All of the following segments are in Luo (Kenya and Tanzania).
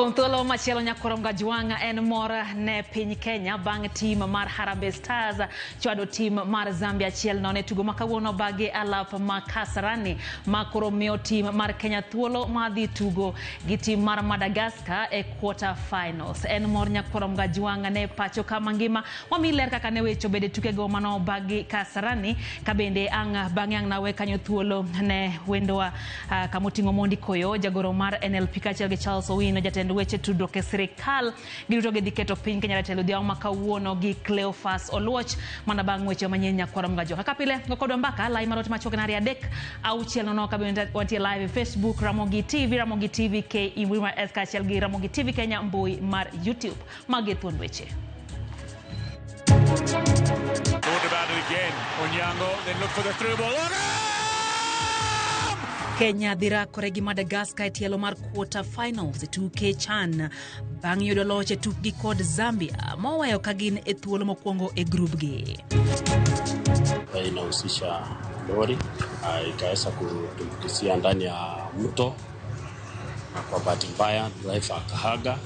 Kuom thuolo machielo nyakwar Mgajwang' en mor ne piny Kenya bang' tim mar Harambee Stars chwado tim mar Zambia 1-0 e tugo ma kawuono bagi alap ma Kasarani ma koro miyo tim mar Kenya thuolo mar dhi tugo gi tim mar Madagascar e quarter finals. En mor nyakwar Mgajwang' ne pacho kama ngima wami ler kaka ne weche obedo e tukego mano bagi Kasarani ka bende ang' bang'e ang' nawe kanyo thuolo ne wendowa kamoting'o Mondi Koyo jagoro mar NLP kaachiel gi Charles Owino jatend weche tudruok e sirikal. Giduto gidhi keto piny Kenya jatelo odhiambo ma kawuono gi Cleophas Oluoch mana bang' weche manyien nyakwar Mgajo. Kaka pile go kodwa mbaka lai mar ote machuok en 23600 ka bende wantie live e Facebook Ramogi TV, Ramogi TV KE mbui mar S kaachiel gi Ramogi TV Kenya mbui mar YouTube. Magi e thuond weche. Thought about it again. Onyango then look for the through ball. Kenya dhi rakore gi Madagascar e tielo mar quarter finals e tuke CHAN bang' yudo loch e tukgi kod Zambia moweyo ka gin e thuolo mokwongo e grubgi. Inahusisha lori ikaweza kutumbukizia ndani ya mto, na kwa bahati mbaya driver akahaga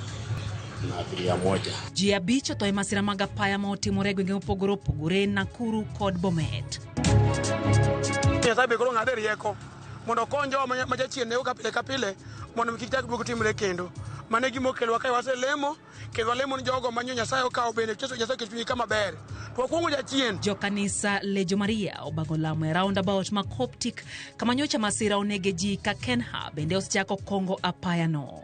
na abiria moja. Ji 5 otho e masira mag apaya ma otimore e gwenge mopogore opogore Nakuru kod Bomet. Nyasaye be koro ng'ade rieko mondo okony jowa ma jachien nego ka pile ka pile mondo kik chak duog timre kendo. Mano e gima okelowa kae, waselemo kendo walemo ni jogo ma Nyasaye okawo bende Nyasaye oket chunygi kama ber. To wakuongo jachien. Jokanisa Lejo Maria obago lamo e roundabout ma Coptic kama nyocha masira onege ji ka Kenha bende osechako kongo apayano.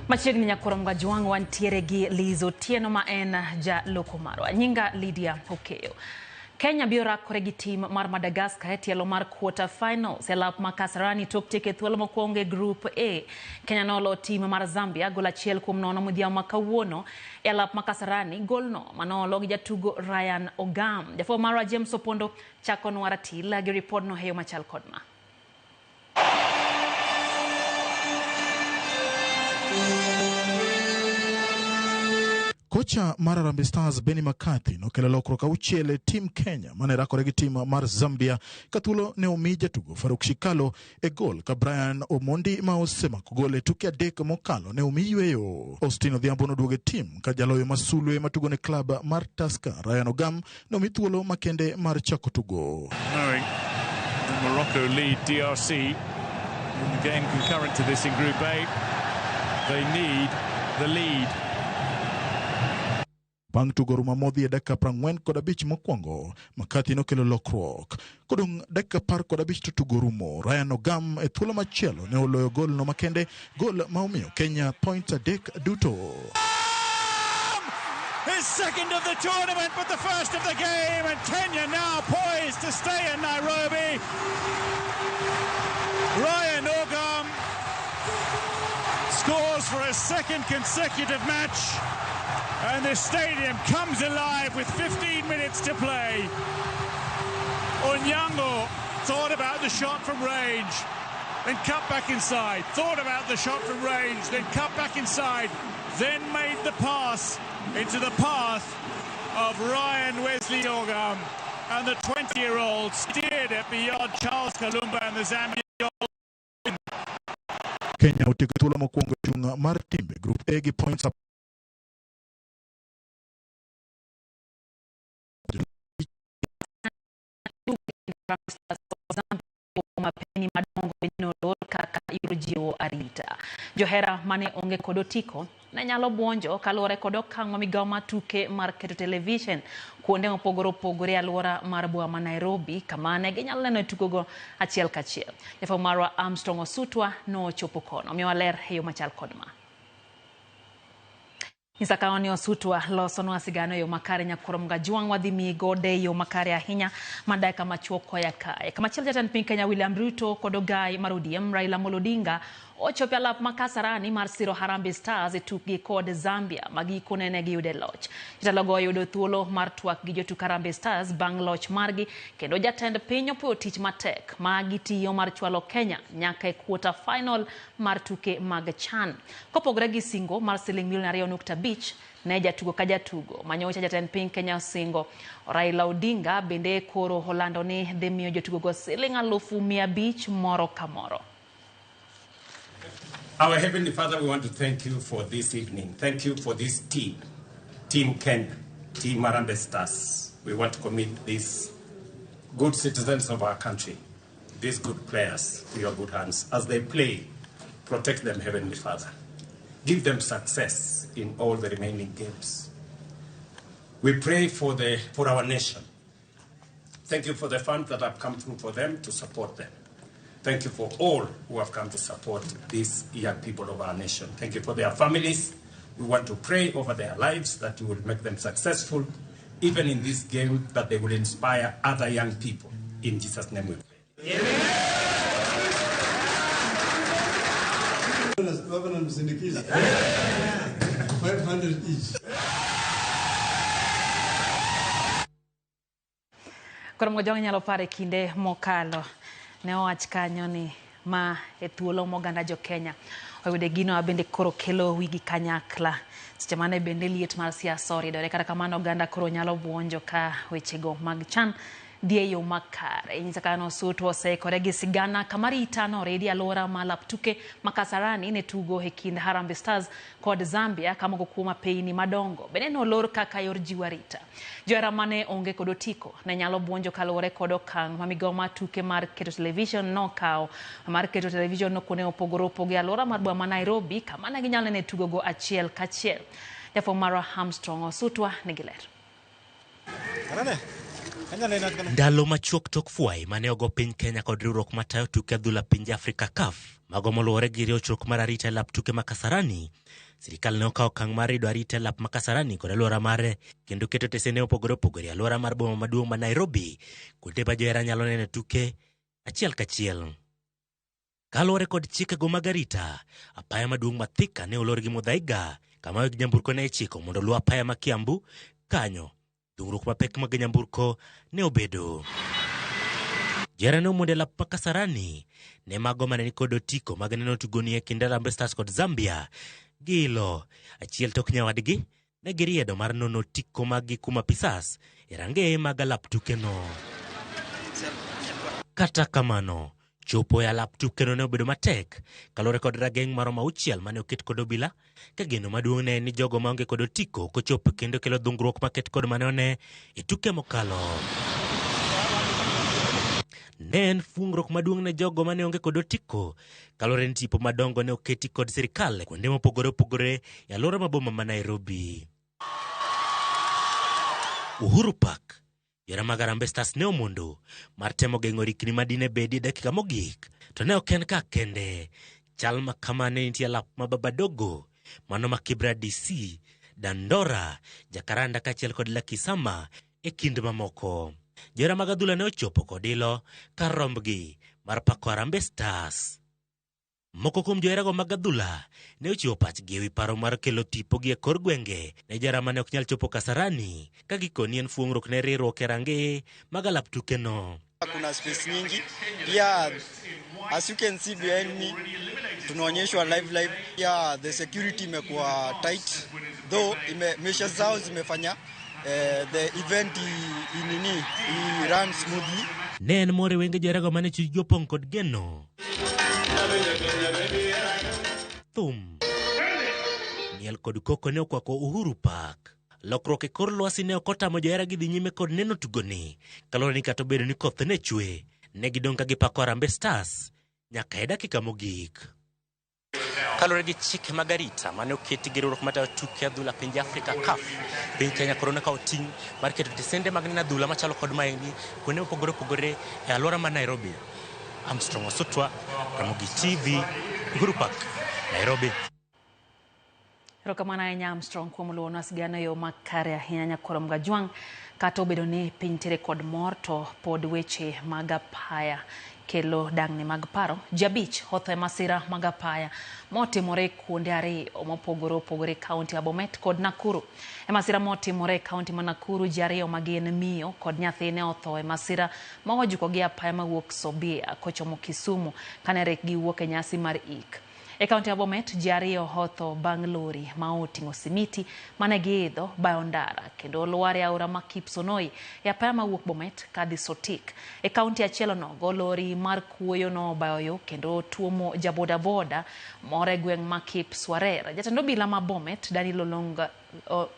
Machiegni nyakwar Mgajwang' wantiere gi Liz Otieno ma en jaloko marwa. Nyinga Lydia Okeyo. Kenya biro rakore gi tim mar Madagascar e tielo mar quarter finals e lap ma Kasarani tok tieko e thuolo mokwongo e Group A. Kenya nolo tim mar Zambia gol 1-0 modhiambo ma kawuono e lap ma Kasarani. Golno manolo gi jatugo Ryan Ogam. Jafwambo marwa James Opondo chakonwa ratil gi ripodno e yo machal kod ma. Kocha mar Harambee Stars Benni McCarthy nokelo lokruok 6 e tim Kenya mane rakore gi tim mar Zambia ka thuolo ne omi jatugo Faruk Shikalo e gol ka Brian Omondi ma osemako gol e tuke 3 mokalo ne omi yweyo. Austin Odhiambo noduogo e tim ka jaloyo masulwe matugo ne klab mar Tusker Ryan Ogam ne omi thuolo makende mar chako tugo. Knowing Morocco lead DRC in the game concurrent to this in Group A, they need the lead. Bang' tugo rumo modhi e dakika 45 mokwongo, McCarthy nokelo lokruok. Kodong' dakika 15 to tugo rumo, Ryan Ogam e thuolo machielo ne oloyo golno makende, gol ma omiyo Kenya points 3 duto. His second of the tournament, but the first of the game, and Kenya now poised to stay in Nairobi. Ryan Ogam scores for a second consecutive match, and the stadium comes alive with 15 minutes to play. Onyango thought about the shot from range, then cut back inside, thought about the shot from range, then cut back inside, then made the pass into the path of Ryan Wesley Ogam, and the 20-year-old steered it beyond Charles Kalumba and the Zambian. Kenya otieko thuolo mokwongo chung' mar timbe Group A gi points Mapeni madongo nolor kaka yudo jiwo arita. Johera mane onge kod otiko ne nyalo buonjo kaluwore kod okang' ma migawo mar tuke mar keto television kuonde mopogore opogore e alwora mar boma ma Nairobi kama ne ginyalo neno e tugogo achiel kachiel. Jafwambo marwa Armstrong Osutwa nochopo kono. Miwa ler e yo machal kod ma. Nyisa ka ni Osutwa losonwa sigana e yo makare nyakwar Mgajwang' wadhi miyi gode e yo makare ahinya ma dakika machuok koya kae. Kamachielo jatend piny Kenya William Ruto kod ogai mar ODM Raila Amolo Odinga Ochopo e alap ma Kasarani mar siro Harambee Stars e tukgi kod Zambia ma gikone ne giyude loch. Jotelo go oyudo thuolo mar twak gi jotuk Harambee Stars bang' loch margi kendo jatend piny opuoyo tich matek ma gitiyo mar chwalo Kenya nyaka e quarter final mar tuke mag CHAN. Kopogore gi singo mar siling milion 2.5 ne jatugo ka jatugo manyocha jatend piny Kenya osingo. Raila Odinga bende koro olando ni dhi miyo jotugo go siling 500,000 moro ka moro. Our Heavenly Father, we want to thank you for this evening. Thank you for this team, Team Kenya, Team Harambee Stars. We want to commit these good citizens of our country, these good players, to your good hands. As they play, protect them, Heavenly Father. Give them success in all the remaining games. We pray for our nation. Thank you for the funds that have come through for them to support them. Thank you for all who have come to support these young people of our nation. Thank you for their families. We want to pray over their lives that you will make them successful, even in this game, that they will inspire other young people. In Jesus' name we pray. Baba 500 each. Koro mojong nyalo paro e kinde mokalo ne owach kanyo ni ma e thuolo moganda jo Kenya oyude gino bende koro kelo wigi kanyakla seche mane bende liet mar siasa oridore. Kata kamano oganda koro nyalo buonjo ka wechego mag CHAN dhi e yo makare. Inyisa kaka Osutu oseikore gi sigana kama rita noridi alwora ma lap tuke ma Kasarani ne tugo e kind Harambee Stars kod Zambia ka moko kuom apeyni madongo bende nolor kaka yor jiwo arita. Johera mane onge kod otiko ne nyalo buonjo kaluwore kod okang' ma migao mar tuke mar keto television nokawo mar keto television no kuonde mopogore opogore e alwora mar boma ma Nairobi kama ne ginyalo nene tugo go achiel kachiel. Jafwambo marwa Armstrong Osutwa nigi ler. Ndalo machuok tok fwai mane ogo piny Kenya kod riwruok matayo tuke adhula pinje Afrika CAF mago moluwore gi rochruok mar arita e lap tuke ma Kasarani, sirikal ne okawo okang' mar rido arita e lap ma Kasarani kod alwora mare kendo keto tesende mopogore opogore e alwora mar boma maduong' ma Nairobi kuonde ma johera nyalo neno tuke achiel kachiel. Kaluwore kod chikego mag arita, apaya maduong' ma Thika ne olor gi Muthaiga kama weg nyamburko ne ichiko mondo oluw apaya ma Kiambu kanyo. Dhungruok mapek mag nyamburko ne obedo. Johera ne omondo e lap ma Kasarani ne mago mane nikod otiko mag neno tugoni e kind Harambee Stars kod Zambia. Gilo achiel tok nyawadgi ne giriedo mar nono otiko mag-gi kuom apisas e rangeye mag alap tukeno. Kata kamano, chopo e alap tukeno ne obedo matek kaluwore kod rageng' maromo 6 mane oket kod obila ka geno maduong' ne en ni jogo maonge kod otiko ok ochop kendo kelo dhungruok maket kod mane one e tuke mokalo. Ne en fungruok maduong' ne jogo mane onge kod otiko kaluwore ni tipo madongo ne oketi kod sirikal kuonde mopogore opogore e alwora ma boma ma Nairobi. Uhuru Park, johera mag Harambee Stars ne omondo mar temo geng'o rikni madine bedi e dakika mogik, to ne ok en ka kende. Chal ma kama ne nitie alap ma Babadogo, mano ma Kibra DC, Dandora, Jacaranda kaachiel kod Lucky Summer e kind mamoko. Johera mag adhula ne ochopo kod ilo kar rombgi mar pako Harambee Stars. Moko kuom joherago mag adhula ne ochiwo pachgi ewi paro mar kelo tipogi e kor gwenge ne johera mane ok nyal chopo Kasarani ka gikoni en fuong'ruok ne riwruok e rangeye mag alap tukeno. Kuna space nyingi pia, as you can see behind me, tunaonyeshwa live live. Pia the security imekuwa tight though measures zao zimefanya the event nini i run smoothly. Ne en mor e wenge joherago mane chunygi opong' kod geno. Thum, miel kod koko ne okwako Uhuru Park. Lokruok e kor lwasi ne ok otamo johera gi dhi nyime kod neno tugoni kaluwore ni kata obedo ni koth ne chwe, ne gidong' ka gipako Harambee Stars nyaka e dakika mogik. Kaluwore gi chike mag arita mane oketi gi riwruok matayo tuke adhula pinje Afrika CAF, piny Kenya koro nokawo ting' mar keto tesende mag neno adhula machalo kod maendi kuonde mopogore opogore e alwora ma Nairobi. Armstrong Osutwa, Ramogi TV, Uhuru Park, Nairobi. Erokamano ahinya Armstrong kuom luwonwa sigana e yo makare ahinya nyakwar Mgajwang'. Kata obedo ni piny nitiere kod mor to pod weche mag apaya kelo dang'ni mag paro. Ji 5 otho e masira mag apaya motimore kuonde 2 mopogore opogore e kaunti ya Bomet kod Nakuru. E masira motimore e kaunti ma Nakuru, ji 2 magin miyo kod nyathine otho e masira ma ojuko gi apaya mawuok Sobia kochomo Kisumu kane rek giwuok e nyasi mar ik. E kaunti ya Bomet, ji 2 otho bang' lori ma oting'o simiti mane giidho bayo ndara kendo lwar e aora ma Kipsonoi e apaya mawuok Bomet kadhi Sotik. E kaunti achiel onogo, lori mar kuoyo nobayo yo kendo tuomo jabodaboda moro e gweng' ma Kipswarer. Jatend obila ma Bomet, Daniel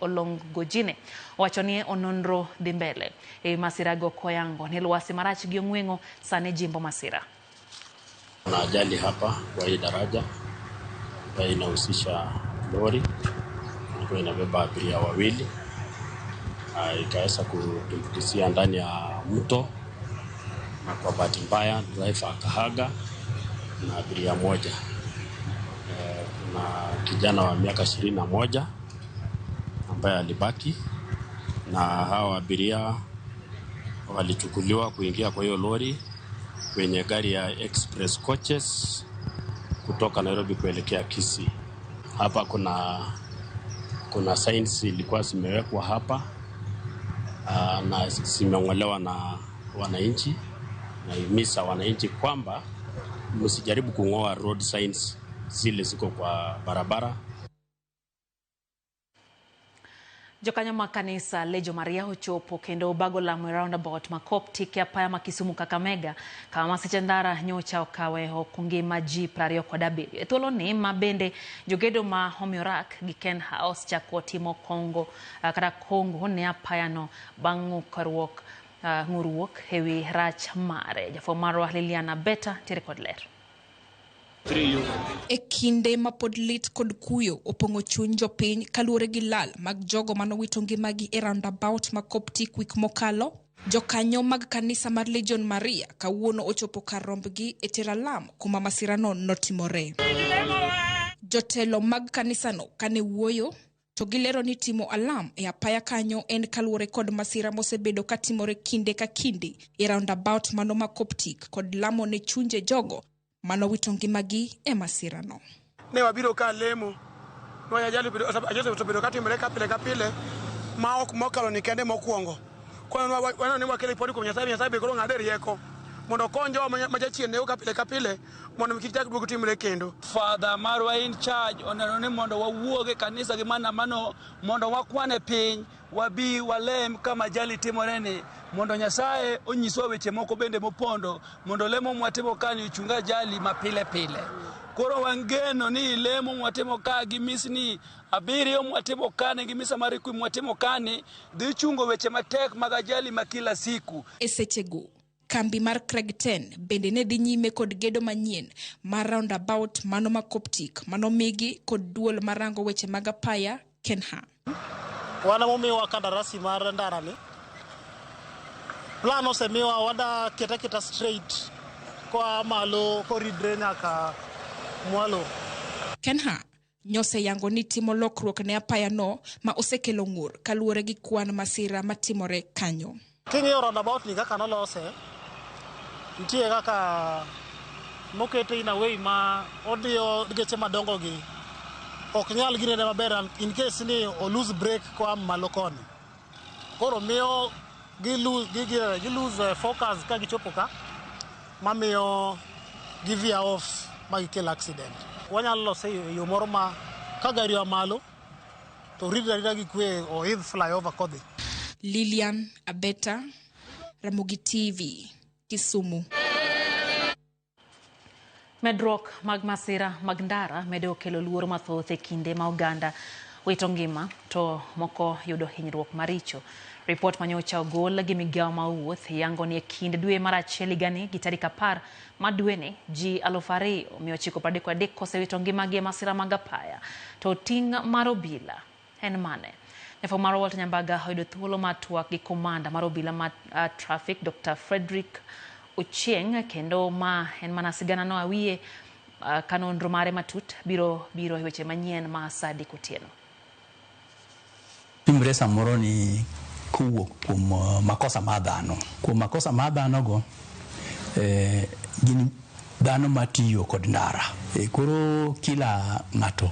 Olongojine, owacho ni nonro dhi mbele e masirago koyango ni lwasi marach gi ong'weng'o sani jimbo masira. Kuna ajali hapa kwa hii daraja ambayo inahusisha lori ilikuwa inabeba abiria 2, ikaweza kutumbukizia ndani ya mto, na kwa bahati mbaya driver akahaga na abiria 1. Kuna kijana wa miaka 21 ambaye alibaki, na hawa abiria walichukuliwa kuingia kwa hiyo lori kwenye gari ya Express Coaches kutoka Nairobi kuelekea Kisii. Hapa kuna signs ilikuwa zimewekwa hapa na zimeng'olewa na wananchi. Nahimiza wananchi kwamba msijaribu kung'oa road signs zile ziko kwa barabara. Jokanyo mag kanisa Lejo Maria ochopo kendo bago lamo e roundabout ma Coptic e apaya ma Kisumu Kakamega kama masiche ndara nyocha okawe oko ngima ji 27. E thuoloni ma bende jogedo ma Homiorak gi Ken House chako timo kongo kata kongo ne apayano bang' ng'urruok ewi rach mare. Jafwambo marwa Liliana Beta ntiere kod ler. E kinde ma pod lit kod kuyo opong'o chuny jopiny kaluwore gi lal mag jogo manowito ngimagi e roundabout ma Coptic wik mokalo, jokanyo mag kanisa mar Legion Maria kawuono ochopo kar rombgi e tero alam kuma masirano notimore. Jotelo mag kanisano kane wuoyo to gilero ni timo alam e apaya kanyo en kaluwore kod masira mosebedo katimore kinde ka kinde e roundabout mano ma Coptic kod lamo ne chunje jogo manowito ngimagi e masirano. Ne wabiro ka lemo, ajali osebedo katimore ka pile ka pile ma ok mokalo ni kende mokwongo. Koro waneno ni wakelo ripoti kuom Nyasaye, Nyasaye be koro ng'ade rieko mondo okony jowa ma jachien nego ka pile ka pile mondo kik chak duog timre kendo. Father marwa in charge oneno ni mondo wawuog e kanisa gi mana mano mondo wakwane piny, wabi walem kama ajali timore ni mondo Nyasaye onyiswa weche moko bende mopondo mondo lemo mwatimo kani ochung ajali mapile pile. Koro wangeno ni lemo mwatimo ka gi misni 7 mwatimo kani gi misa mar kwi mwatimo kani dhi chungo weche matek mag ajali ma kila siku. E sechego, kambi mar Craig 10 bende ne dhi nyime kod gedo manyien mar roundabout mano ma Coptic manomigi kod duol marango weche mag apaya Kenha. Wan momiwa kandarasi mar ndarani, plan osemiwa wada keta straight koa malo koridre nyaka mwalo. Kenha nyoseyango ni timo lokruok ne apaya no ma osekelo ng'ur kaluwore gi kwan masira matimore kanyo. King'iyo roundabout ni kaka nolose, nitie kaka mokete in a way ma odiyo geche madongo gi ok nyal ginene maber in case ni o lose brake koa malo koni. Koro miyo gi lose focus ka gichopo ka mamiyo gi veer off ma gikel accident. Wanyalo lose e yo moro ma ka gari oa malo to ridre arita gi kwe oidh flyover kodhi. Lilian Abeta, Ramogi TV, Kisumu. Medruok mag masira mag ndara medo kelo luoro mathoth e kinde ma oganda wito ngima to moko yudo hinyruok maricho. Ripot manyocha ogol gi migawo ma wuoth yango ni e kind dwe mar achiel higani gi tarik 10 ma dweni ji 2933 osewito ngimagi e masira mag apaya. To ting' mar obila en mane? Jafwambo marwa Walter Nyambaga oyudo thuolo mar twak gi komanda mar obila ma traffic Dr. Frederick Ochieng, kendo ma en mana sigana no awiye ka nonro mare matut biro e weche manyien ma saa 3 otieno. Timre samoro ni kowuok kuom makosa mar dhano. Kuom makosa mar dhano go, Gin dhano matiyo kod ndara. Koro kila ng'ato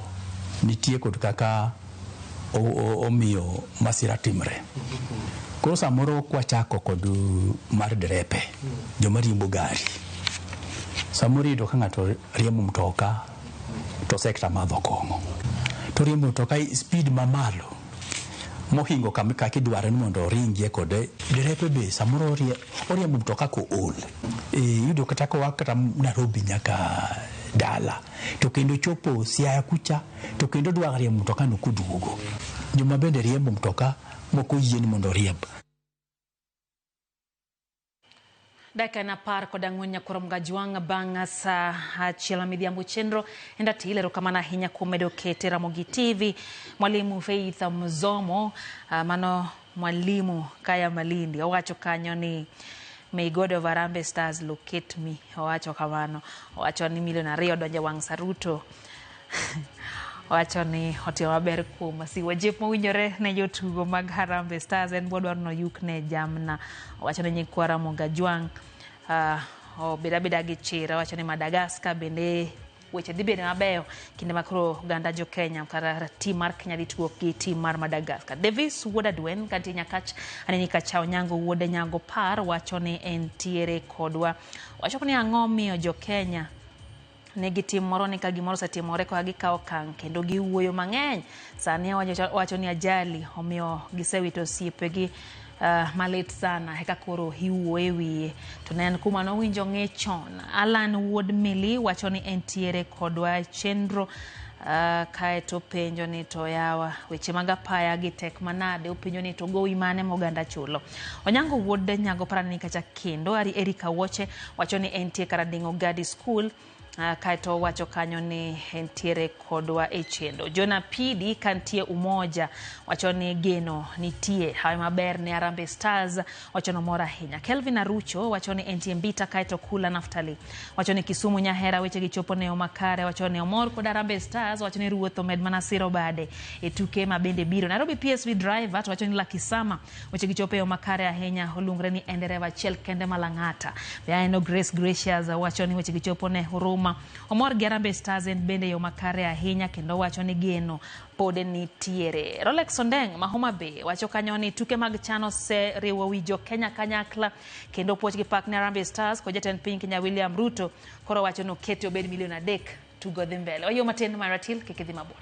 nitie kod kaka omiyo masira timre. Koro samoro kwachako kod mar derepe, joma riembo gari. Samoro iyudo ka ng'ato riembo mtoka to sekta madho kong'o. To riembo mtoka e speed mamalo mohingo kaka idwaro ni mondo oringie kode. Derepe be samoro oriembo mtoka kool. Iyudo kata koa kata Nairobi nyaka dala to kendo chopo Siaya kucha to kendo dwa riembo mtoka no koduogo. Joma bende riembo mtoka mok oyie ni mondo oriemb. Dakika en 14 nyakurom Gajwang' bang' saa 1 midhiambo chenro enda tilero kamano ahinya kuom medo kete Ramogi TV. Mwalimu Faith Mzomo, mano mwalimu kaya Malindi, owacho kanyo ni may God of Harambee Stars locate me. Owacho kamano, owacho ni milion 2 donjo wang' Saruto. Owacho ni otimo maber kuom siwo jip mowinjore ne jotugo mag Harambee Stars en bodwaro noyuk ne jamna. Owacho ni nyikwa Ramogi Ajwang' obeda abeda gi chir. Owacho ni Madagascar bende weche dhi bedo mabeyo kinde ma koro oganda jo Kenya kata tim mar Kenya dhi tugo gi tim mar Madagascar. Davis wuod Adwen kantie Nyakach aneni ka Onyango wuod Nyango Par wacho ni entiere kodwa. Wacho ni ang'o miyo jo Kenya nigi tim moro ni ka gimoro osetimore koka gikawo okang' kendo giwuoyo mang'eny. Sani wacho ni ajali omiyo gisewito osiepegi malit sana eka koro iwuoyo e wiye. To ne en kuma nowinjo ng'e chon. Alan wuod Mili wacho ni entiere kodwa e chenro. Kaeto penjo ni to yawa weche mag apaya gi tek manade, openjo ni to gowi mane ma oganda chulo. Onyango wuod Nyago parani kacha kendo Ari Erika Woche wacho ni entie Karading'o Gadi School. Kaeto wacho kanyo ni entiere kodwa e chenro. Jona Pidi kantie Umoja wacho ni geno nitie hawi maber ne Harambee Stars, wacho no mor ahinya. Kelvin Arucho wacho ni entie Mbita. Kaeto Kula Naftali wacho ni Kisumu Nyahera weche gichopo ne makare, wacho ni omor kod Harambee Stars, wacho ni ruoth omed mana siro bade e tuke ma bende biro. Nairobi PSV driver to wacho ni Lucky Sama weche gichopo e makare ahinya, oluongre ni en dereva achiel kende malang'ata. Be aneno Grace Gracious wacho ni weche gichopo ne Huruma, omor gi Harambee Stars en bende yo makare ahinya kendo wacho ni geno pod nitiere. Rolex Ondeng ma Homa Bay wacho kanyo ni tuke mag CHAN oseriwo wi jo Kenya kanyakla kendo puoch gi pak ne Harambee Stars kod jatend piny Kenya William Ruto koro wacho ni okete obed milion 3 tugo dhi mbele. Wayo matin mar ratil kik idhi mabor.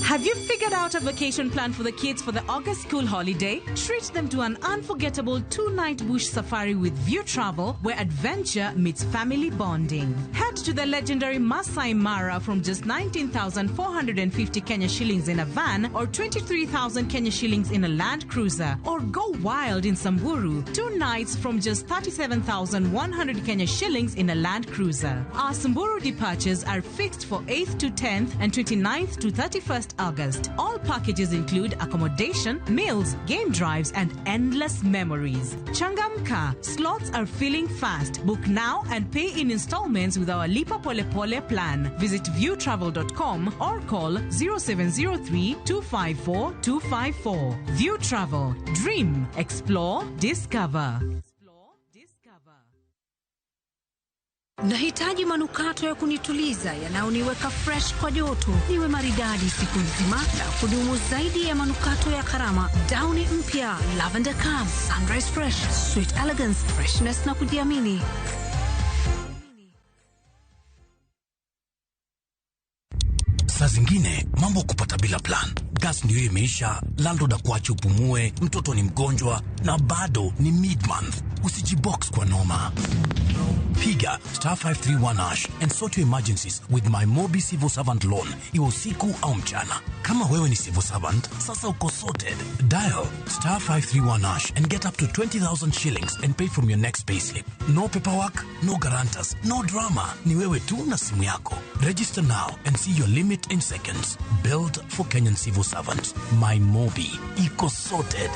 Have you figured out a vacation plan for the kids for the August school holiday? Treat them to an unforgettable 2-night bush safari with View Travel, where adventure meets family bonding. Head to the legendary Masai Mara from just 19,450 Kenya shillings in a van or 23,000 Kenya shillings in a Land Cruiser. Or go wild in Samburu, 2 nights from just 37,100 Kenya shillings in a Land Cruiser. Our Samburu departures are fixed for 8th to 10th and 29th to 31st August. All packages include accommodation, meals, game drives, and endless memories. Changamka, slots are filling fast. Book now and pay in installments with our Lipa Pole Pole plan. Visit viewtravel.com or call 0703 254 254. View Travel. Dream, explore, discover. Nahitaji manukato ya kunituliza yanayoniweka fresh kwa joto, niwe maridadi siku nzima na kudumu zaidi ya manukato ya gharama. Downy mpya Lavender Calm, Sunrise Fresh, Sweet Elegance, freshness na kujiamini. Saa zingine mambo kupata bila plan. Gas ndio imeisha, landlord akuache upumue, mtoto ni mgonjwa na bado ni mid-month. Usijibox kwa noma. Piga star 531 hash and sort your emergencies with my Mobi Civil Servant Loan, iwe usiku au mchana. Kama wewe ni civil servant, sasa uko sorted. Dial star 531 hash and get up to 20,000 shillings and pay from your next payslip. No paperwork, no guarantors, no drama. Ni wewe tu na simu yako. Register now and see your limit in seconds. Built for Kenyan civil servants. My Mobi. Iko sorted.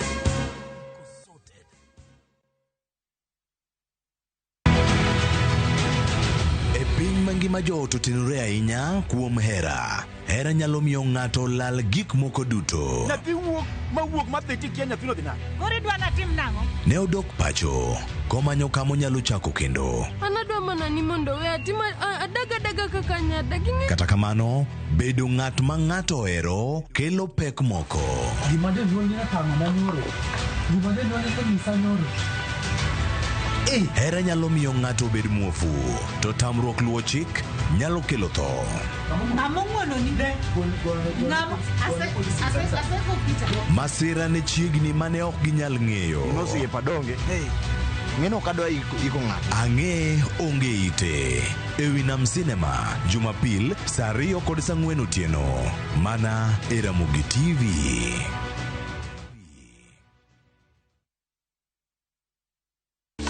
Ngima joot otenore ahinya kuom hera. Hera nyalo miyo ng'ato lal gik moko duto. Nyathi wuok mawuok madhi tikia nyathino dhi nade? Koro idwa natim nang'o? Ne odok pacho komanyo kama onyalo chako kendo. An adwa mana ni mondo we atim adag adaga kaka nyadak. Kata kamano, bedo ng'at ma ng'ato ohero kelo pek moko. Gima jonyuol ne otang'ona nyoro. Gima jonyuol ne onyisa nyoro. Hera nyalo miyo ng'ato obed muofu, to tamruok luwo chik nyalo kelo tho. Ng'ama ong'wononi? Ng'ama asego picha. Masira ne chiegni mane ok ginyal ng'eyo. Nosiepa donge. Ng'eno ok adwa iko ng'ato. Ang'e onge ite. Ewi Nam Cinema, Jumapil, saa 2 kod saa 4 otieno. Mana e Ramogi TV.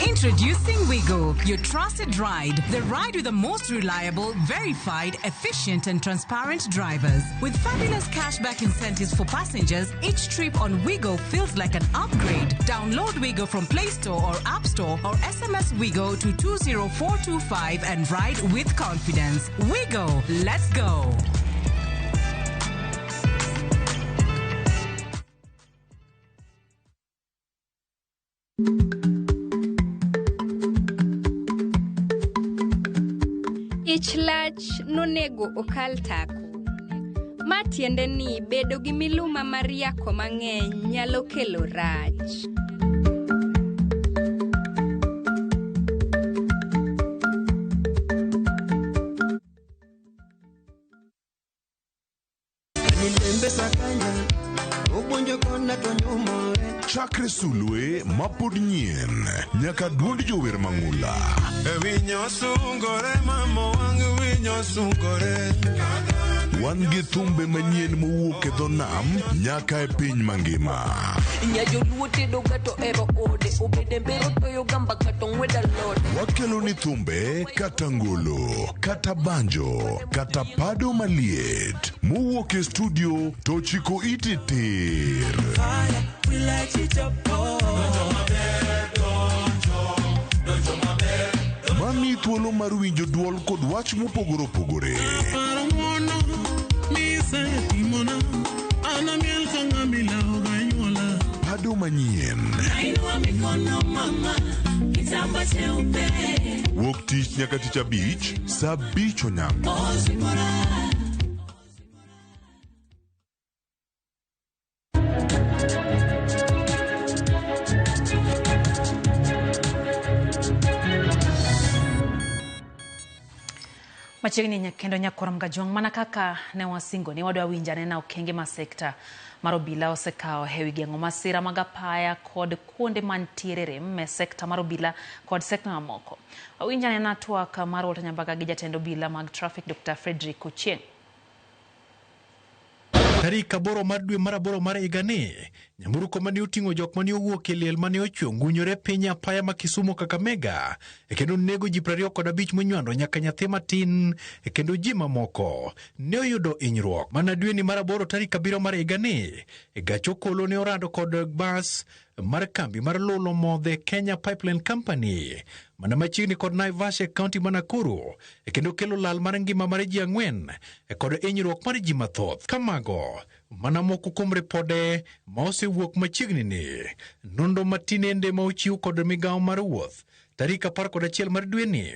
Introducing Wigo, your trusted ride. The ride with the most reliable, verified, efficient, and transparent drivers. With fabulous cashback incentives for passengers, each trip on Wigo feels like an upgrade. Download Wigo from Play Store or App Store or SMS Wigo to 20425 and ride with confidence. Wigo, let's go. Ich lach nonego okal tako. Ma tiende ni bedo gi miluma mar yako mang'eny nyalo kelo rach. Chakre sulwe mapod nyien nyaka duond jower mang'ula. Wan gi thumbe manyien mowuok e dho nam nyaka e piny mangima. Wakelo ni thumbe kata ngolo, kata banjo, kata pado maliet mowuok e studio to chiko iti tir. Mami thuolo mar winjo duol kod wach mopogore opogore. Pado manyien. Wuok tich nyaka tich abich, saa 5 onyango. Machiegni kendo nyakwar Mgajwang' mana kaka ne wasingo ni wadwa winjane na okenge ma sekta mar obila osekawo e wi geng'o masira mag apaya kod kuonde mantiere rem e sekta mar obila kod sekta mamoko. Wawinjane na twak mar Walter Nyambaga gi jatend obila mag traffic Dr. Frederick Ochieng. Tarik 8 mar dwe mar 8 mar higani, nyamburko mane oting'o jok mane owuok e liel mane ochwe ongunyore piny apaya ma Kisumu Kakamega, kendo nego ji 25 monywando nyaka nyathi matin, kendo ji mamoko ne oyudo hinyruok. Mana dweni mar 8 tarik 7 mar higani, gach okolo ne orado kod bas mar kambi mar lolo modhe Kenya Pipeline Company mana machiegni kod Naivasha e kaunti ma Nakuru, kendo kelo lal mar ngima mar ji 4 kod hinyruok mar ji mathoth. Kamago mana moko kuom ripode ma osewuok machiegni ni nonro matinende ma ochiw kod migawo mar wuoth tarik 11 mar dweni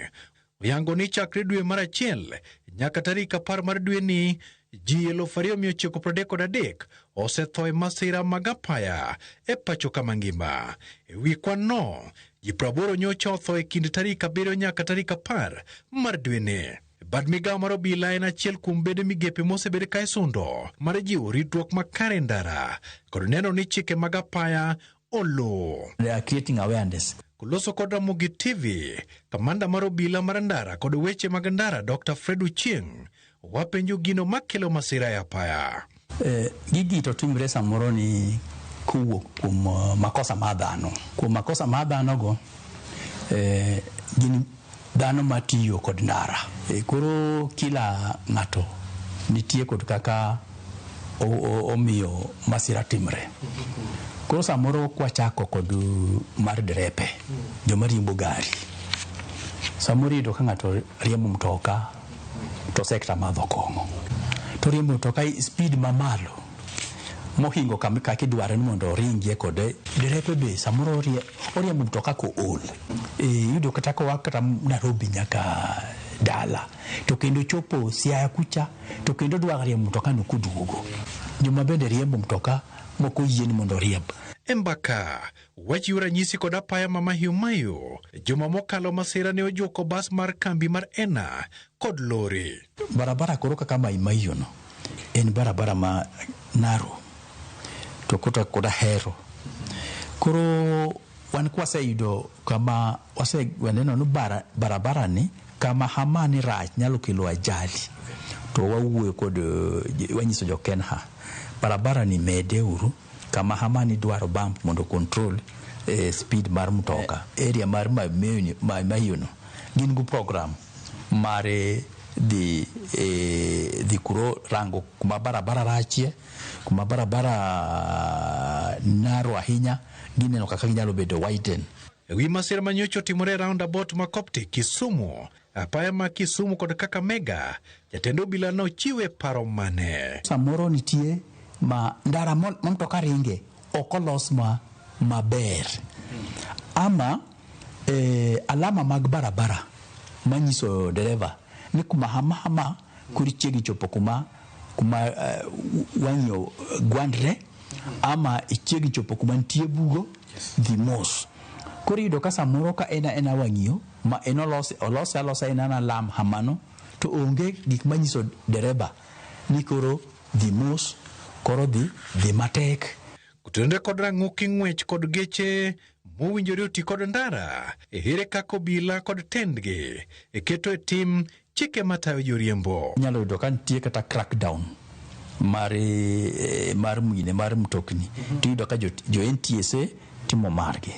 oyango ni chakre dwe mar 1 nyaka tarik 10 mar dweni ji 2933 osetho e masira mag apaya e pacho kama ngima. E wi kwan no, ji 80 nyocha otho e kind tarik 7 nyaka tarik 10 mar dweni. Bad migawo mar obila en achiel kuom bede migepe mosebed ka isundo mar jiwo ritruok makare e ndara kod neno ni chike mag apaya oluw. They are creating awareness. Koloso kod Ramogi TV, kamanda mar obila mar ndara kod weche mag ndara Dr. Fred Ochieng wapenjo gino makelo masira e apaya. Gigi to timre samoro ni kowuok kuom makosa mar dhano. Kuom makosa mar dhano go, gin dhano matiyo kod ndara. Koro kila ng'ato nitie kod kaka omiyo masira timre. Koro samoro kwachako kod mar derepe, joma riembo gari. Samoro iyudo ka ng'ato riembo mtoka To sekta madho kong'o. To riembo mtoka e speed mamalo mohingo kaka idware ni mondo oringie kode. Derepe be samoro oriembo mtoka kool. Iyudo kata koa kata Nairobi nyaka dala to kendo chopo Siaya kucha to kendo dwa riembo mtoka no koduogo. Joma bende riembo mtoka mok oyie ni mondo oriemb. E mbaka, wachiwo ranyisi kod apaya ma Mahiu Mahiu. Juma mokalo masira ne ojuko bas mar kambi mar Ena kod lori. Barabara koro kaka Mai Mahiu no en barabara ma narrow to kota koda hero. Koro wan kwaseyudo kama waneno ni barabara ni kama hamani rach nyalo kelo ajali to wawuoyo kod wanyiso jo Kenha barabara ni mede uru kama hamani dwaro bump mondo control speed mar mtoka. Area mar Mai Mahiu no gin gi program mar dhi kuro rango kuma barabara rachie, kuma barabara narrow ahinya, gineno kaka ginyalo bedo widen. E wi masira manyocha otimore e roundabout ma Coptic Kisumu, apaya ma Kisumu kod Kakamega, jatend obila nochiwe paro mane. Samoro nitie ma ndara ma mtoka ringe ok olos maber ama alama mag barabara manyiso dereva ni kuma hama koro chiegni chopo kuma wang'yo gwandre ama ichiegni chopo kuma nitie bugo dhi mos. Koro iyudo ka samoro ka en aena wang'yo ma en olose alosa en ana lam hamano to onge gik manyiso dereba ni koro dhi mos, koro dhi matek. Kutenore kod rang'uki ng'wech kod geche mowinjore oti kod ndara, e here kaka obila kod tendgi e keto e tim chike matayo joriembo. Inyalo yudo ka nitie kata crackdown mar mine mar mtokni. Tiyudo ka jo NTSA timo margi,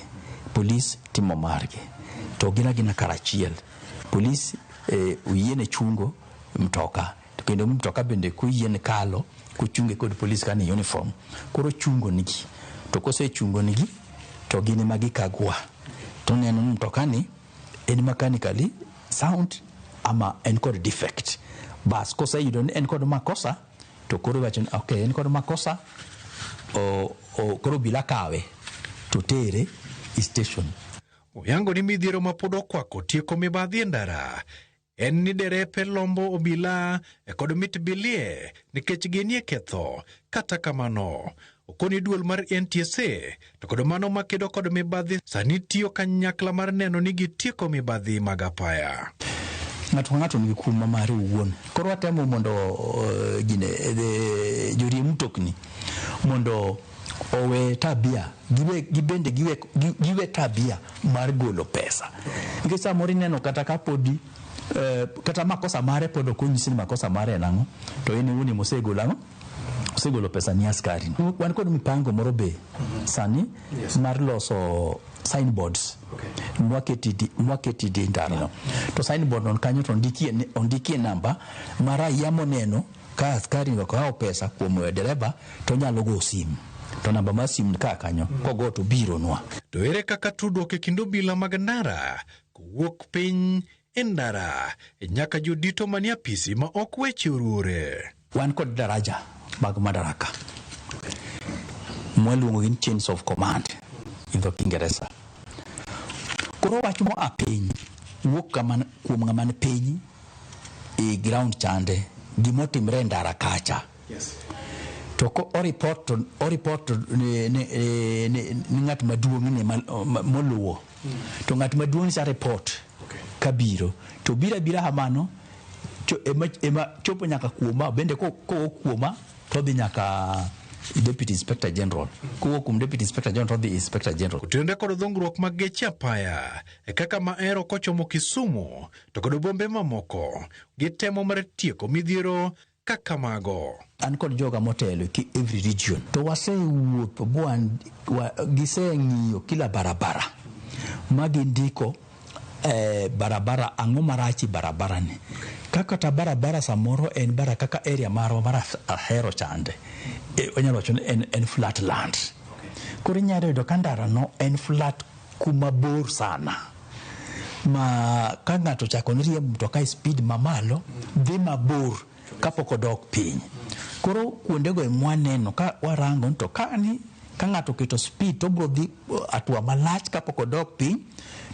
polis timo margi, to gin agina karachiel. Polis oyiene chungo mtoka, to kendo mtoka bende koyiene kalo kochunge kod polis ka ni uniform, koro chungo nigi. To kosechungo nigi to gin ema gikagwa. To neno ni mtoka ni en mechanically sound ama en kod defect. Bas koseyudo ni en kod makosa to koro iwacho ni okay, en kod makosa, koro obila kawe to tere e station. Oyango ni midhiero ma pod okwako tieko mibadhi e ndara en ni derepe lombo obila kod mit bilie nikech ginie ketho. Kata kamano, okoni duol mar NTSA to kod mano makedo kod mibadhi sani tiyo kanyakla mar neno ni gitieko mibadhi mag apaya. Ng'ato ka ng'ato nigi kum mare owuon. Koro watemo mondo joriemb mtokni mondo owe tabia, gibende giwe tabia mar golo pesa. Nikech samoro ineno kata kapodi kata makosa mare pod ok onyisi ni makosa mare en ang'o, to en owuon emosegolo ang'o, osegolo pesa ni askari. Wan kod mipango moro be sani mar loso signboards mwaketi di ndara. To signboard non kanyo to ondikie namba ma raia moneno ka askari okawo pesa kuom dereba to nyalo go simu. To namba mar simu ka kanyo kogo to bironwa. To ere kaka tudruok e kind obila mag ndara kowuok piny e ndara nyaka jodito manie apisi ma ok weche oruore? Wan kod daraja mag madaraka mwaluongo ni chains of command in dho Kiingereza. Koro wach moa piny wuok kuom ng'ama ni piny e ground chande gimotimre e ndara kacha. To ko oripot ni ng'at maduong' ni moluwo. To ng'at maduong' cha report kabiro to bira bira hamano ema chopo nyaka kuoma bende ko kuoma to dhi nyaka Deputy Inspector General. Kowuok kuom Deputy Inspector General to dhi Inspector General. Otenore kod dhungruok mag geche apaya e kaka Mahero kochomo Kisumu to kod bombe mamoko gitemo mar tieko midhiero kaka mago. An kod joga motelo ki every region to wasewuotho giseng'iyo kila barabara ma gindiko barabara ang'o marach e barabara ni. Kaka ta barabara samoro en bara kaka area marwa mar Ahero chande, wanyalo wacho ni en flat land. Koro inyalo yudo ka ndara no en flat kuma bor sana. Ma ka ng'ato ochako ni riembo mtoka e speed mamalo, dhi mabor kapok odok piny. Koro kuondego ema waneno ka warango ni to kani ka ng'ato oketo speed to obiro dhi hatua malach kapok odok piny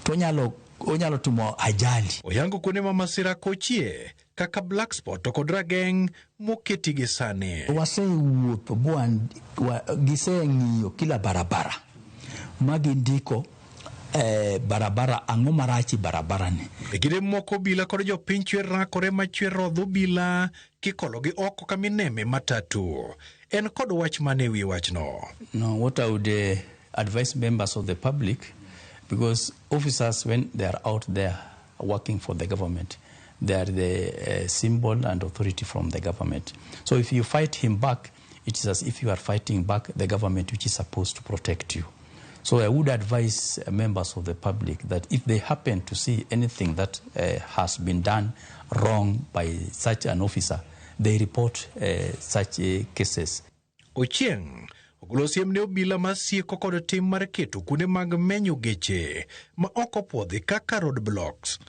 to onyalo timo ajali. Oyango kuonde ma masira kochie kaka black spot to kod rageng' moketi gi sani. Wasewuotho giseng'iyo kila barabara ma gindiko barabara ang'o marach e barabara ni. E kinde moko obila kod jopiny chwer rakore ma chwer rodho obila kikologi oko kamineme matatu. En kod wach mane wi wachno? No, what I would advise members of the public, because officers, when they are out there working for the government, they are the symbol and authority from the government. So if you fight him back, it is as if you are fighting back the government which is supposed to protect you. So I would advise members of the public that if they happen to see anything that has been done wrong by such an officer, they report such cases. Ochieng' ogolo siem ne obila ma sieko kod tim mar keto kuonde mag menyo geche ma ok opuodhi kaka roadblocks.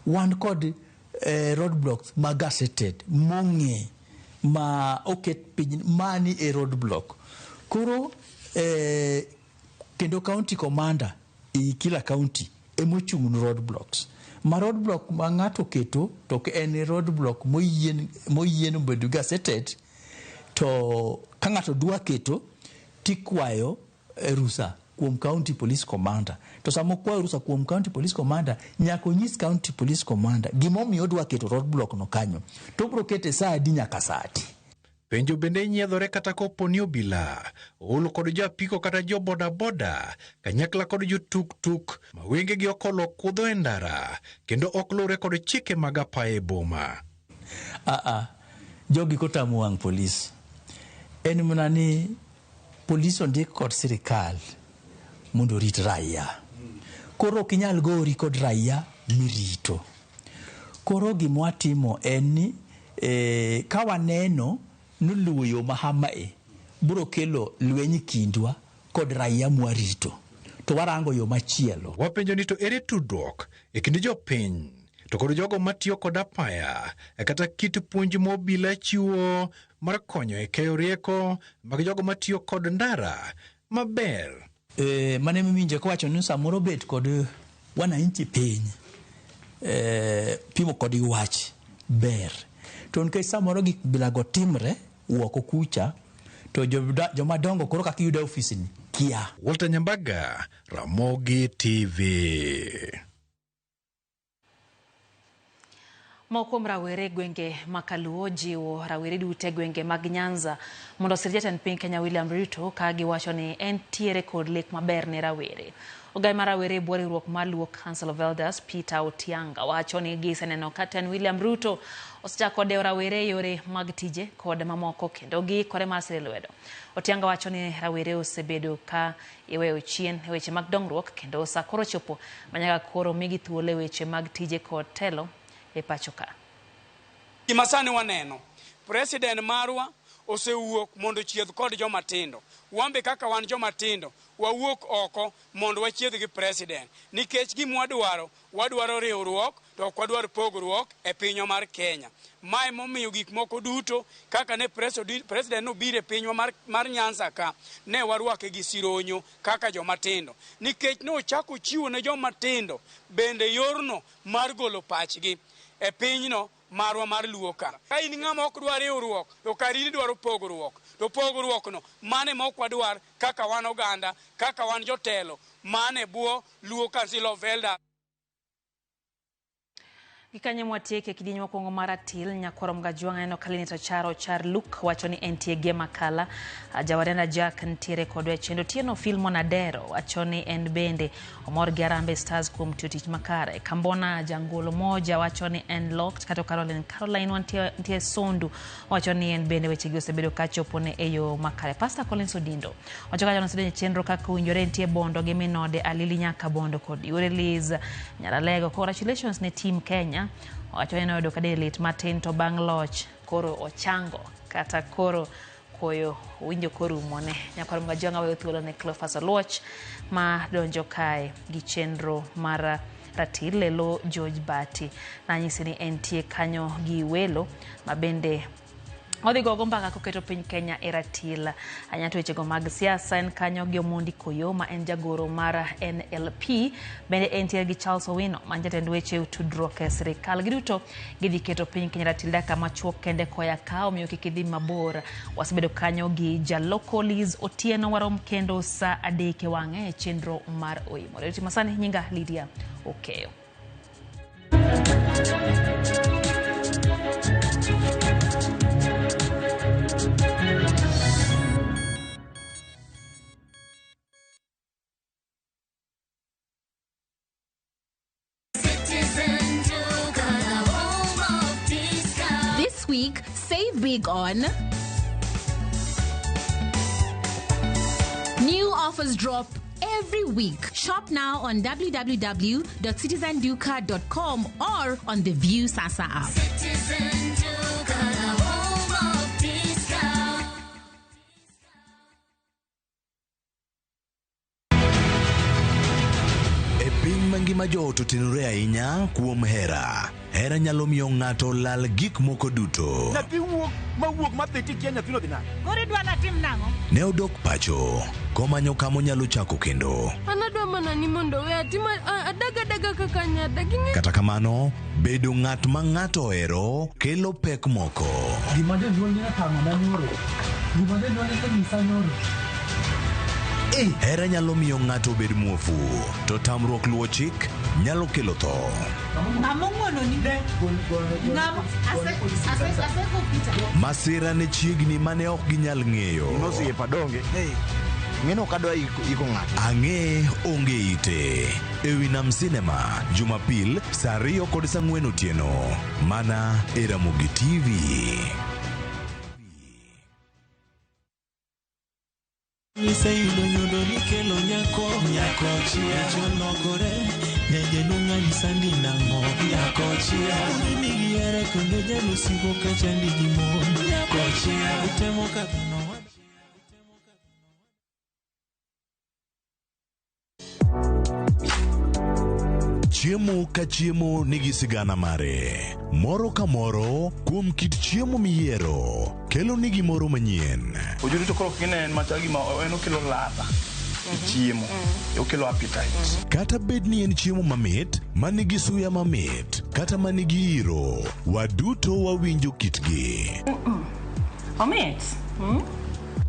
Wan kod roadblocks ma gazetted mong'e ma oket piny mani e roadblock. Koro kendo county commander e kila county emochung' ne roadblocks. Ma roadblock ma ng'ato keto to ok en roadblock moyien obedo gazetted, to ka ng'ato dwa keto tikwayo rusa kuom county police commander. To sama okwayo rusa kuom county police commander, nyaka onyis county police commander gimomiyo odwa keto roadblock no kanyo. To obiro kete saa adi nyaka saa adi. Penjo bende nyiedhore kata kopo ni obila ool kod jo apiko kata jo bodaboda kanyakla kod jo tuk-tuk ma wengegi okolo kudho e ndara kendo ok luwre kod chike mag apaya e boma. Jogi kotamo wang' polis en mana ni polis ondik kod sirikal mondo orit raia. Koro ok inyal gori kod raia mirito. Koro gima watimo en ni ka waneno ni luwo yo ma hamae biro kelo lweny kindwa kod raia mwarito, to warango yo machielo. Wapenjo ni to ere tudruok e kind jopiny to kod jogo matiyo kod apaya kata kit puonj ma obila chiwo mar konyo e keyo rieko mag jogo matiyo kod ndara maber. Mane miwinjo kowacho ni samoro bet kod wananchi piny pimo kodgi wach ber. To nikech samoro gik bilago timre woko kucha to joma dongo koro kaka iyudo e ofisni kia. Walter Nyambaga, Ramogi TV. Moko kuom rawere gwenge ma Kaluo jiwo rawere duto e gwenge mag Nyanza mondo osir jatend piny Kenya William Ruto ka giwacho ni entiere kod lek maber ne rawere. Ogai mar rawere e bwo riwruok mar Luo Council of Elders Peter Otianga wacho ni giseneno ka tend William Ruto osechako dewo rawere e yore mag tije kod mamoko kendo giikore mar siro lwedo. Otianga wacho ni rawere osebedo ka iweyo chien e weche mag dongruok kendo sa koro chopo manyaka koro migi thuolo e weche mag tije kod telo e pacho ka. Gima sani waneno, president marwa osewuok mondo ochiedh kod joma tindo. Wan be kaka wan joma tindo, wawuok oko mondo wachiedh gi president. Nikech gima wadwaro, wadwaro riwruok to ok wadwar pogruok e pinywa mar Kenya. Mae momiyo gik moko duto kaka ne president nobiro e pinywa mar Nyanza ka, ne warwake gi sironyo kaka joma tindo. Nikech nochako chiwo ne joma tindo bende yorno mar golo pachgi e pinyno marwa mar Luo ka. Ka in ng'ama ok dwar riwruok, to kar in idwaro pogruok. To pogruok no, mane ma ok wadwar kaka wan oganda, kaka wan jotelo, mane bwo Luo Council of Elders. Gikanyo mwatieke kidieny mokwongo mar atil nyakwaro Mgajwang' aneno ka Linet Ocharo Ochar Luke wacho ni entie gi makala. Jawarenda Jack ntiere kodwa e chenro. Otieno Filmon Adero wacho ni en bende omor gi Harambee Stars kuom tiyo tich makare. Kambona Jangolo Moja wacho ni en locked. Kata Caroline wantie Sondu wacho ni en bende wechegi osebedo kachopone e yo makare. Pastor Collins Odindo wacho ka nosedonjo e chenro kaka owinjore nitie Bondo gi Minode Alili nyaka Bondo kod Yore Liz Nyaralego. Congratulations ne team Kenya. Wacho ni noyudo ka del lit matin to bang' loch koro ochango kata koro koyo winjo korumone. Nyakwar Mgajwang' aweyo thuolo ne Cleophas Oluoch ma donjo kae gi chenro mar ratil e lo George Bati. Nanyisi ni entie kanyo gi welo mabende odhi gogo mbaka koketo piny Kenya e ratil. Ahinya to wechego mag siasa en kanyo gi Omondi Koyo ma en jagoro mar NLP, bende entie gi Charles Owino ma en jatend weche tudruok e sirikal. Giduto gidhi keto piny Kenya ratil dakika machuok kende koya ka, omiyo kik idhi mabor. Wasebedo kanyo gi jaloko Liz Otieno, warom kendo saa 3 e wang'e e chenro mar Oimore. Riti masani, nyinga Lydia Okeyo. This week, save big on new offers drop every week. Shop now on www.citizenduka.com or on the View Sasa app. E piny mangima joot otenore ahinya kuom hera. Hera nyalo miyo ng'ato lal gik moko duto. Nyathi wuok mawuok madhi tikia nyathino dhi nade? Koro idwa natim nang'o? Ne odok pacho komanyo kama onyalo chako kendo. An adwa mana ni mondo we atim adag adaga kaka nyadak. Kata kamano, bedo ng'at ma ng'ato ohero kelo pek moko. Gima jonyuol ne otang'ona nyoro. Gima jonyuol ne onyisa nyoro. Hera nyalo miyo ng'ato obed muofu, to tamruok luwo chik nyalo kelo tho. Ng'ama ong'wononi? Ng'ama asego picha. Masira ne chiegni mane ok ginyal ng'eyo. Nosiepa donge. Ng'eno ok adwa iko ng'ato. Ang'e onge ite. Ewi Nam Cinema, Jumapil, saa 2 kod saa 4 otieno. Mana e Ramogi TV. Iseyudo nyodo nikelo nyako nyako chia cholokore nyajaluo ng'ani sandi nang'o nyako chia nigi here kendo jalusigo kachandi gi mon nyako chia utemo kadho. Chiemo ka chiemo nigi sigana mare. Moro ka moro kuom kit chiemo miyiero kelo ni gimoro manyien. Ojudu to koro kinen machal gima en okelo ladha e chiemo, okelo appetite. Kata bed ni en chiemo mamit, manigi suya mamit, kata manigi iro, waduto wawinjo kitgi. Omit.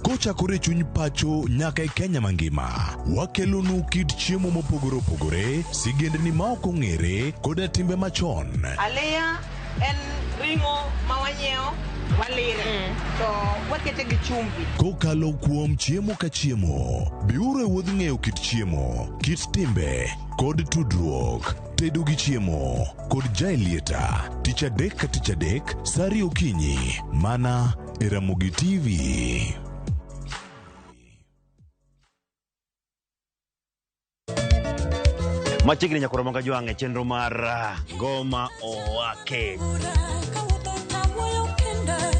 Kochakore chuny pacho nyaka e Kenya mangima, wakelonu kit chiemo mopogore opogore, sigendni ma ok ong'ere, koda timbe machon. Aliya en ring'o ma wanyiewo walire to wakete gi chumbi. Kokalo kuom chiemo ka chiemo, biuru e wuodh ng'eyo kit chiemo, kit timbe, kod tudruok. Tedo gi chiemo kod Jaelieta, tich adek ka tich adek, saa 2 okinyi, mana e Ramogi TV. Machiegni nyakoro manga jwang' e chenro mar Ngoma Owake.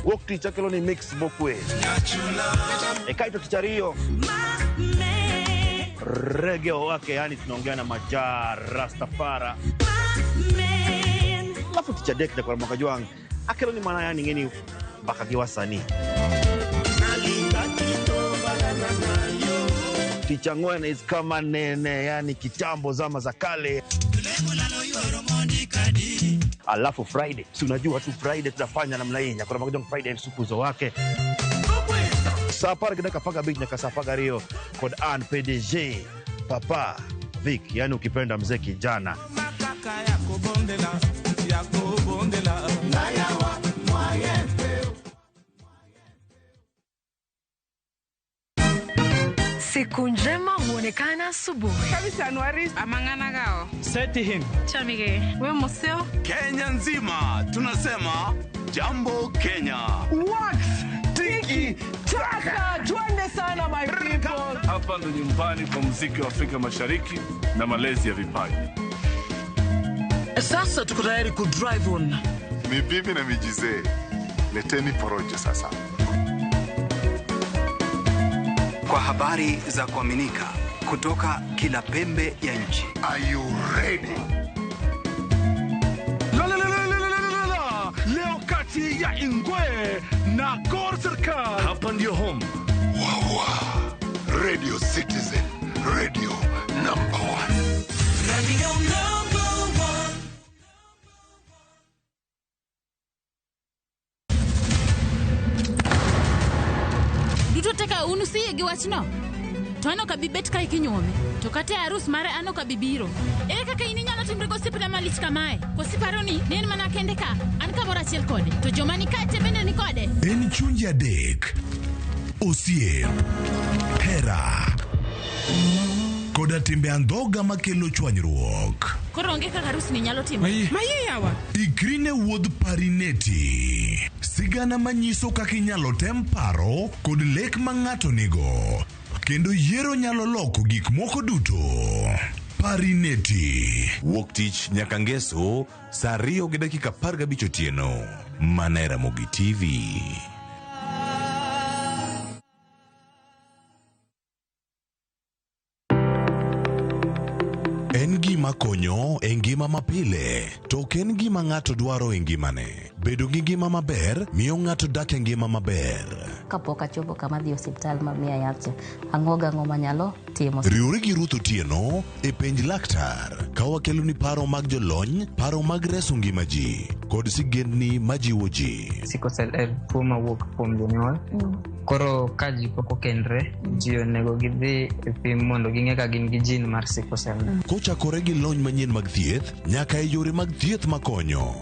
Wuok tich akelo ni mix mokwe. E kaito tich ariyo Reggae Owake, yani tunaongea na Maja Rastafara. Alafu tich adek nyakoro manga jwang' akelo ni mana yani ngeni mbaka gi wasanii. Tich ang'wen is kama nene, yani kitambo zama za kale. Alafu Friday, si unajua tu Friday tunafanya namna hii. Nyakoro manga jwang' Friday msukuzo wake. Saa 10:15 nyaka saa 12 kod an PDG Papa Vic, yani ukipenda mzee kijana. Siku njema huonekana asubuhi. Amang'ana gao. Seti him. Chamige. We moseo. Kenya nzima tunasema jambo Kenya. Wax tiki taka, twende sana my people. Hapa ndo nyumbani kwa muziki wa Afrika Mashariki na malezi ya vipaji. Sasa tuko tayari ku drive on. Ni bibi na mijizee. Leteni porojo sasa. Kwa habari za kuaminika kutoka kila pembe ya nchi. Are you ready? kati ya Ingwe na Gor Serikal. Hapa ndio home. Wawa. Radio Citizen, radio number 1. Radio number 1. Duto teka unu siye gi wachno. To an ok abi bet kae kinyuome. To kata e arus mare an ok abi biro. Ere kaka in inyalo timri gosiepna malich kamae? Koso iparo ni ne en mana kende ka? An kamoro achiel kode. To joma ni kae te bende ni kode. En chunje adek. Osiep. Hera. Koda timbe andhoga makelo chwanyruok. Koro onge kaka arus ni nyalo timore. Maye yawa. Ikri ne wuodh Parineti. Sigana manyiso kaka inyalo tem paro kod lek ma ng'ato nigo. Kendo yiero nyalo loko gik moko duto. Parineti. Wuok tich nyaka ngeso saa 2:15 otieno. Mana e Ramogi TV. En gima konyo e ngima mapile, to ok en gima ng'ato dwaro e ngimane. Bedo gi ngima maber miyo ng'ato dak e ngima maber. Kapok achopo kama adhi e osiptal ma miya yath cha, ang'o gang'o manyalo timo. Riwri gi Ruth Otieno e Penj Laktar ka wakeloni paro mag jolony, paro mag reso ngima ji, kod sigendni majiwo ji. Sickle cell en tuo mawuok kuom jonyuol. Koro ka ji pok okendre, ji onego gidhi e pim mondo ging'e ka gin gi gene mar sickle cell. Kochakore gi lony manyien mag thieth nyaka e yore mag thieth makonyo.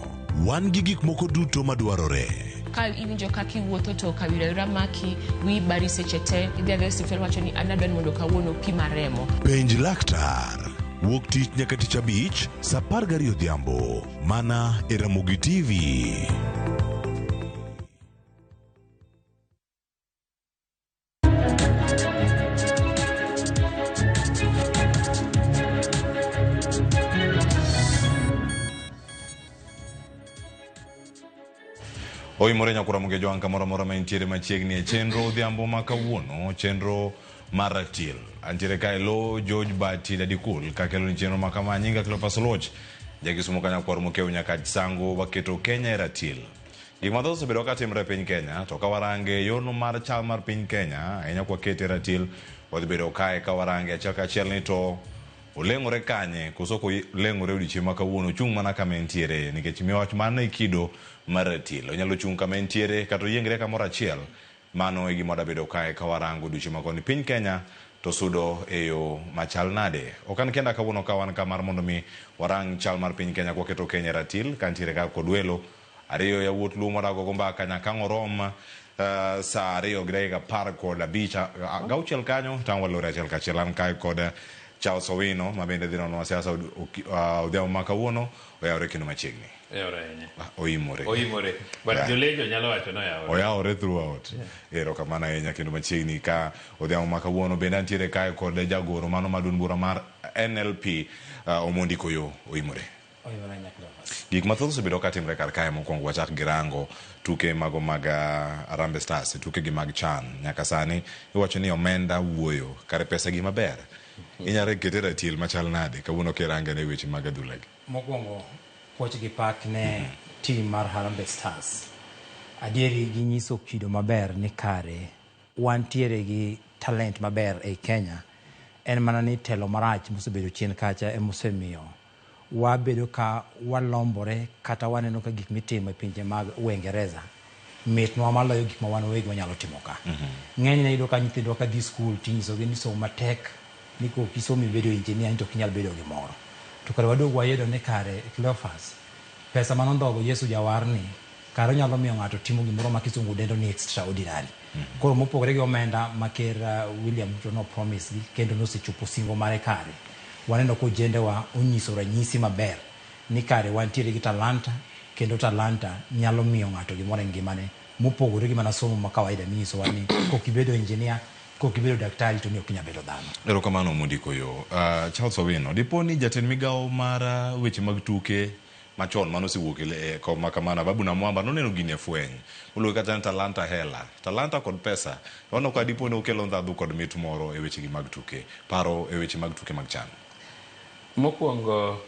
Wan gi gik moko duto madwarore. Ka iwinjo kaka iwuotho to kawira wira maki, wiyi bari seche te, idhi adhiya e osiptal iwacho ni an adwa ni mondo kawuono opima remo. Penj laktar. Wuok tich nyaka tich abich, saa 12 odhiambo. Mana e Ramogi TV. Oimore nyakura Mugejo wang' kamoro amora ma intiere machiegni e chenro odhiambo ma kawuono, chenro mar ratil. Antiere kae lo George Bati Dadikul kakelo ni chenro ma kama. Nyinga Cleophas Oluoch, jakisumo kanyakwar Mokeu Nyakach Sango, waketo Kenya e ratil. Gik mathoth osebedo ka timre e piny Kenya, to ka warange yorno mar chal mar piny Kenya, ahinya kwakete e ratil, wadhi bedo kae ka warange achiel kachiel ni to oleng'ore kanye, koso ok oleng'ore odiochieng' ma kawuono, ochung' mana kama entiere, nikech miyo wach mano e kido mar ratil. Onyalo chung' kama entiere kata oyiengre kamoro achiel. Mano e gima wadabedo kae ka warango odiochieng' ma kawuono. Piny Kenya to sudo e yo machal nade? Ok an kenda kawuono ka wan ka mar mondo mi warang chal mar piny Kenya kwaketo Kenya e ratil, ka nitiere ka kod welo ariyo yawuot Luo mwadago go mbaka nyaka ang' orom saa 2:15 gauchiel kanyo tang' walore achiel kachiel. An kae kod Charles Owino ma bende dhi nonwa siasa odhiambo ma kawuono. Oyawore kendo machiegni. Oyawore ahinya. Oimore. Oimore. But jolejo nyalo wacho ni oyawore. Oyawore throughout. Erokamano ahinya kendo machiegni ka odhiambo ma kawuono bende antiere kae kod jagoro mano ma duond bura mar NLP Omondi Koyo. Oimore. Oimore ahinya Cleophas. Gik mathoth osebedo ka timre kar kae. Mokwongo wachak gi rango tuke mago mag Harambee Stars, tuke gi mag CHAN. Nyaka sani iwacho ni omenda wuoyo, kare pesa gima ber. Inyalo kete ratil machal nade kawuono kirange ne weche mag adhula gi? Mokwongo puoch gi pak ne team mar Harambee Stars. Adieri ginyiso kido maber ni kare wantiere gi talent maber ei Kenya. En mana ni telo marach mosebedo chien kacha emosemiyo wabedo ka walombore kata waneno ka gik mitimo e pinje mag Uingereza mitnwa maloyo gik ma wan wawegi wanyalo timo ka. Ng'enyne iyudo ka nyithindwa ka dhi skul tinyisogi ni som matek ni kok isomo ibedo engineer ni to ok inyal bedo gimoro. To kare waduog wayudo ni kare Cleophas, pesa manondhogo Yesu jawarni kare onyalo miyo ng'ato timo gimoro ma kisungu dendo ni extraordinary. Koro mopogore gi omenda ma ker William Ruto no promise gi kendo nosechopo singo mare kare, waneno ka ojendewa onyiso ranyisi maber ni kare wantiere gi talanta kendo talanta nyalo miyo ng'ato gimoro e ngimane mopogore gi mana somo ma kawaida minyisowa ni kok ibedo engineer, kok ibedo daktari to ni ok inyal bedo dhano. Erokamano Omondi Koyo. Charles Owino, dipo ni jatend migawo mar weche mag tuke machon mane osewuok e kom ma kamano, Ababu Namwamba noneno gini e fweny. Oluonge kata ni talanta hela. Talanta kod pesa. Waneno ka dipo ni okelo ndhadhu kod mit moro e wechegi mag tuke. Paro e weche mag tuke mag CHAN. Mokwongo,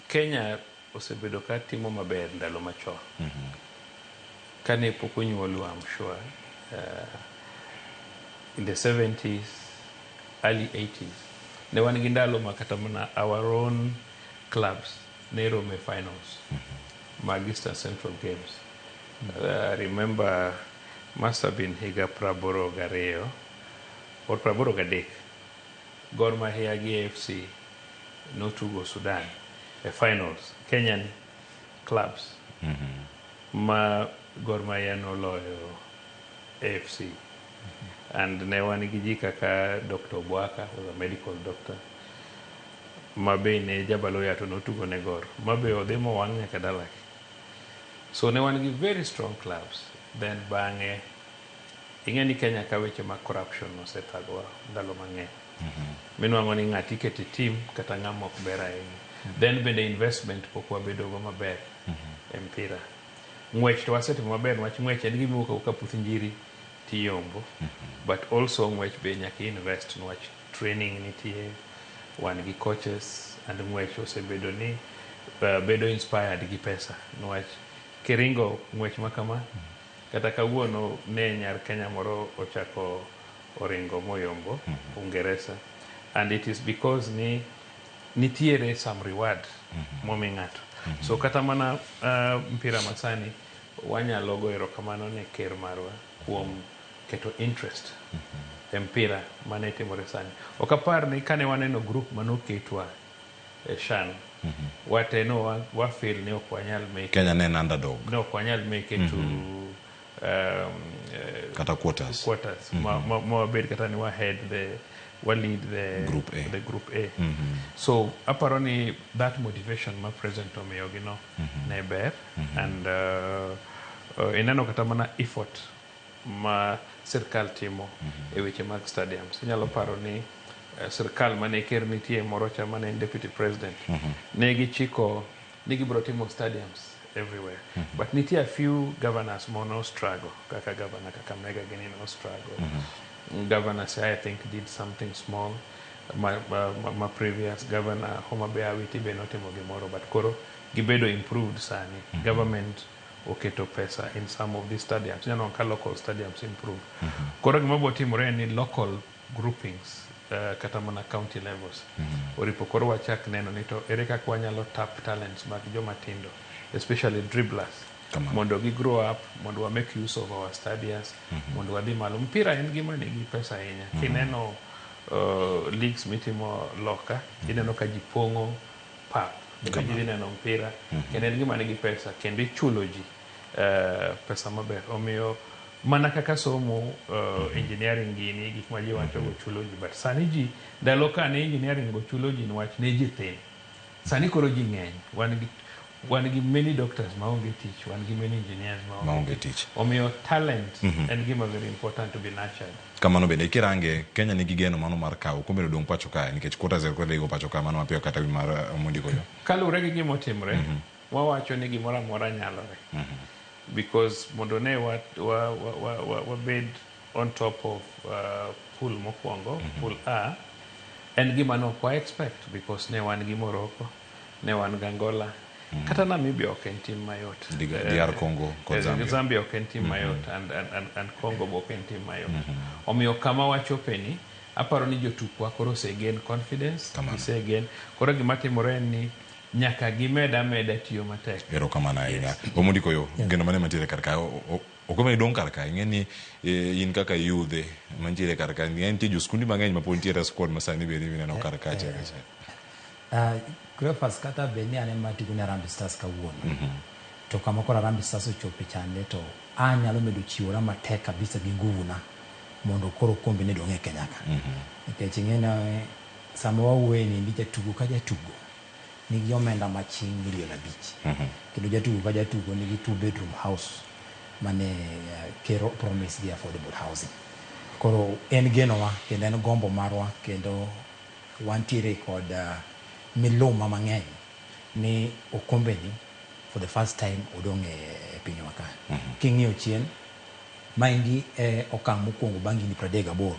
Kenya osebedo ka timo maber ndalo machon. Kane pok onyuolwa, I'm sure, in the 70s, early 80s, ne wan gi ndalo ma kata mana our own clubs ne romo e finals mag Eastern Central Games. I remember must have been higa 82 or 83. Gor Mahia gi AFC notugo Sudan e finals, Kenyan clubs, ma Gor Mahia noloyo AFC. And ne wan gi ji kaka Dr. Obwaka, was a medical doctor, ma be ne jabaloya to notugo ne Gor, ma be odhi mowang' nyaka dalagi. So ne wan gi very strong clubs. Then bang'e, ing'e ni Kenya ka weche mag corruption osethagowa ndalo mang'eny. Minwang'o ni ng'ati ikete team kata ng'ama ok ber ahinya. Then bende investment pok wabedogo maber e mpira. Ng'wech to wasetimo maber niwach ng'wech en gima iwuok awuoka puth njiri tiyombo. But also ng'wech be nyaka invest niwach training nitie, wan gi coaches and ng'wech osebedo ni bedo inspired gi pesa niwach kiringo ng'wech ma kama kata kawuono ne nyar Kenya moro ochako oringo moyombo Uingereza, and it is because ni nitiere some reward momi ng'ato. So kata mana mpira masani wanyalo go erokamano ne ker marwa kuom keto interest e mpira mane timore sani. Ok apar ni kane waneno group manoketwa e CHAN, wate no wa feel ni ok wanyal make Kenya ne en underdog. No ok wanyal make it to Kata quarters. Quarters. Ma wabed kata ni wa head the wa lead the Group A. The group A. So aparo ni that motivation ma president omiyogi no ne ber, and ineno kata mana effort ma sirkal timo e weche mag stadiums. Inyalo paro ni sirkal mane ker nitie moro cha mane en deputy president, ne gichiko ni gibiro timo stadiums everywhere, but nitie a few governors mono struggle, kaka governor Kakamega gini no struggle. Governor Siaya, I think, did something small. Ma previous governor Homa Bay Awiti be notimo gimoro, but koro gibedo improved sani. Government oketo pesa in some of these stadiums. Ineno ka local stadiums improve. Koro gima bo timore en ni local groupings, kata mana county levels, oripo koro wachak neno ni to ere kaka wanyalo tap talents mag joma tindo, especially dribblers, mondo gi grow up, mondo wa make use of our stadiums, mondo wadhi malo. Mpira en gima nigi pesa ahinya. Kineno leagues mitimo loka, ineno ka ji pong'o pap kendo ji dhi neno mpira, kendo en gima nigi pesa kendo ichulo ji pesa maber. Omiyo mana kaka somo, engineering gini gik ma ji wacho go chulo ji, but sani ji ndalo ka ne engineering go chulo ji niwach ne ji thin, sani koro ji ng'eny. Wan gi many doctors maonge tich, wan gi many engineers maonge tich. Omiyo talent en gima very important to be nurtured. Kamano bende kirange Kenya nigi geno mano mar kawo okombe dong pacho kae, nikech quarters kod dhigo pacho kae mano mapiyo kata wi mar Omondi koyo. Kaluwore gi gima otimore, wawacho ni gimoro amora nyalore, because mondo ne wabed on top of pool mokwongo, pool A, en gima ne ok wa expect, because ne wan gi Morocco, ne wan gi Angola, kata Namibia ok en team mayot. DR Congo kod Zambia. Zambia ok en team mayot, and Congo be ok en team mayot. Omiyo kama wachope ni aparo ni jotukwa koro ose gain confidence, gise gain. Koro gima timore en ni nyaka gimed ameda tiyo matek. Erokamano ahinya. Omondi koyo, geno mane mantiere kar kae? Okombe dong kar kae, ing'e ni in kaka yudhe mantiere kar kae, ing'e nitie joskundi mang'eny ma pod nitiere e squad ma sani bende mineno kar kae achiel kachiel. Cleophas, kata bed ni an ema tugo ne Harambee Stars kawuono, to kama koro Harambee Stars ochope chande, to anyalo medo chiwora matek kabisa gi nguvu na mondo koro okombe ne dong' e Kenya ka. Nikech ing'e ni sama wawuoye ni jatugo ka jatugo nigi omenda maching milion 5. Kendo jatugo ka jatugo nigi 2 bedroom house mane ker promise gi affordable housing. Koro en genowa kendo en gombo marwa, kendo wantiere kod miluma mang'eny ni okombe ni for the first time odong' e pinywa ka. King'iyo chien, maendi e okang' mokwongo bang' higni 38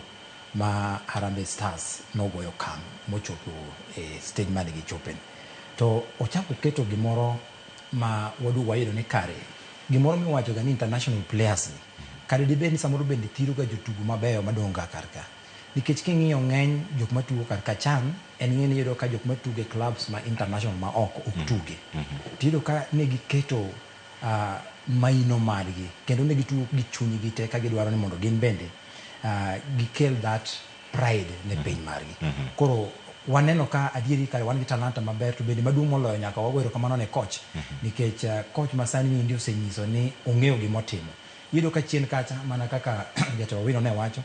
ma Harambee Stars nogoyo okang' mochopo e stage mane gichope. To ochako keto gimoro ma waduogo wayudo ni kare gimoro miwacho ga ni international players ni kare dibed ni samoro bende thiro ga jotugo mabeyo madong' ga kar ka. Nikech king'iyo ng'eny jok matugo kar ka chan en ng'e ni iyudo ka jok matugo e clubs ma international ma oko ok tuge. Tiyudo ka ne giketo maino margi kendo ne gitugo gi chunygi te ka gidwaro ni mondo gin bende gikel that pride ne piny margi. Koro waneno ka adieri kare wan gi talanta maber to bende maduong' moloyo nyaka wago erokamano ne coach nikech coach masani niendi osenyiso ni ong'eyo gimotimo. Iyudo ka chien kacha mana kaka jatelo Owino ne wacho,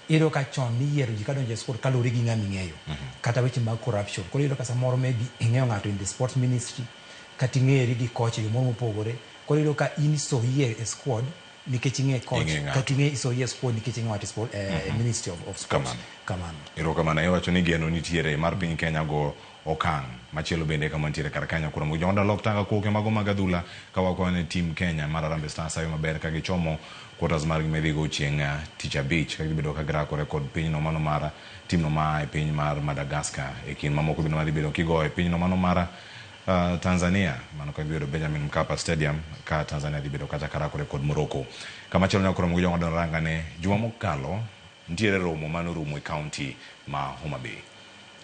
iyudo ka chon niyiero ji kadonjo e sport kaluwore gi ng'ama ing'eyo kata weche mag corruption. Koro iyudo ka samoro maybe ing'eyo ng'ato in the sports ministry kata ing'eri gi coach e yo moro mopogore. Koro iyudo ka in isoyi e squad nikech ing'e coach Ing'e ng'ato. kata ing'e isoyi e squad nikech ing'e ng'ato e sport, ministry of sports. Kamano. Kamano. Erokamano. Iwacho ni geno nitiere mar piny Kenya go okang' machielo bende kama nitiere kar kanyo koro mondo lok tanga koke mago mag adhula ka wakwayo ne team Kenya mar Harambee Stars ayo maber ka gichomo quarters margi midhi go chieng' tich abich ka gibedo ka girakore kod pinyno mano mar team no maa e piny mar Madagascar e kind mamoko bende madhi bedo kigoyo e pinyno mano mar Tanzania mano ka gibedo Benjamin Mkapa Stadium ka Tanzania dhi bedo kacha karakore kod Morocco. Kamachielo nyakoro mogi joma ranga ne juma mokalo nitiere romo manorumo e county ma Homa Bay.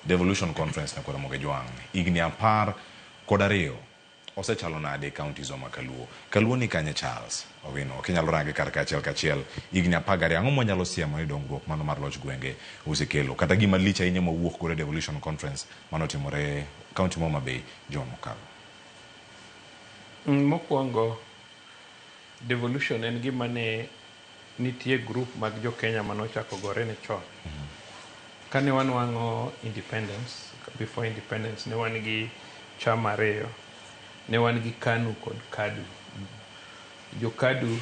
Devolution Conference nyakoro mogi jwang' higni 12 osechalo nade e counties wa ma Kaluo. Kaluo ni kanye Charles Owino ok inyalo range kar kachiel kachiel higni 12 ang'o mwanyalo siemo ni dongruok mano mar loch gwenge osekelo kata gima lich ahinya mawuok godo e Devolution Conference manotimore county ma Homa Bay juma mokalo. Mokwongo devolution en gima ne nitie group mag jo Kenya manochako gore ne chon. Kane wanwang'o independence, before independence ne wan gi chama ariyo. Ne wan gi KANU kod KADU. Jo KADU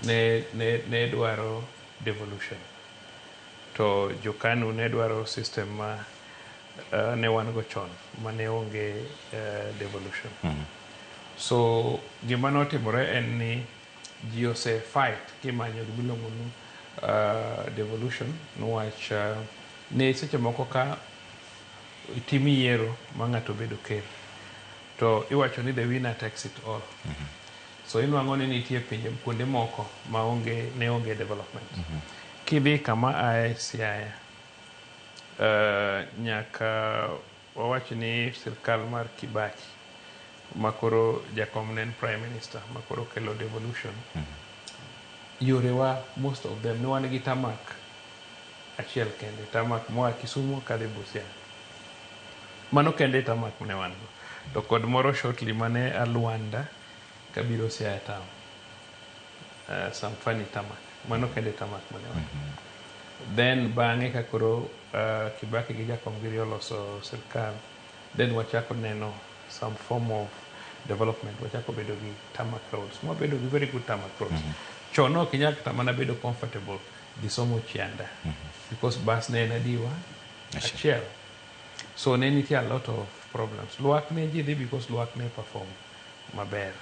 ne dwaro devolution. To jo KANU ne dwaro system ma ne wan go chon, mane onge devolution. So gima notimore en ni ji ose fight kimanyo gimiluongo ni devolution niwach ne seche moko ka itim yiero ma ng'ato bedo ker to iwacho ni the winner takes it all. So inwang'o ni nitie pinje kuonde moko ma onge ne onge development. Kidhi kama ae Siaya nyaka wawach ni sirkal mar Kibaki makoro jakom ne en prime minister makoro kelo devolution. Yorewa most of them ne wan gi tarmac achiel kende, tarmac moa Kisumu kadhi Busia. Mano kende e tarmac mane wan go. To kod moro shortly mane Alwanda kabiro Siaya town. Some funny tarmac. Mano kende tarmac mane wan go. Then bang'e ka koro Kibaki gi Jakom giri oloso sirkal, then wachako neno some form of development. Wachako bedo gi tarmac roads. Mwabedo gi very good tarmac roads. Chon ok inyal kata mana bedo comfortable dhi somo Chianda because bus ne en adiwa achiel. So ne nitie a lot of problems. Lwak ne ji dhi because Lwak ne perform maber.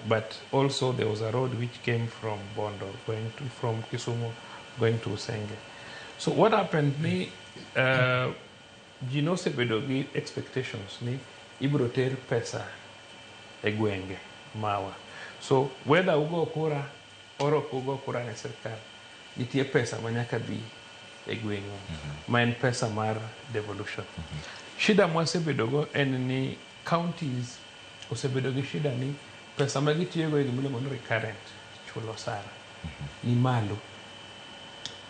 But also there was a road which came from Bondo going to, from Kisumu going to Usenge. So what happened ni ji nosebedo gi expectations ni ibiro ter pesa e gwenge mawa. So whether ugo kura or ok ugo kura ne sirkal, nitie pesa ma nyaka bi e gweng'u ma en pesa mar devolution. Shida mwasebedogo en ni counties osebedo gi shida ni pesa ma gitiyogo e gimiluongo ni recurrent chulo osara ni malo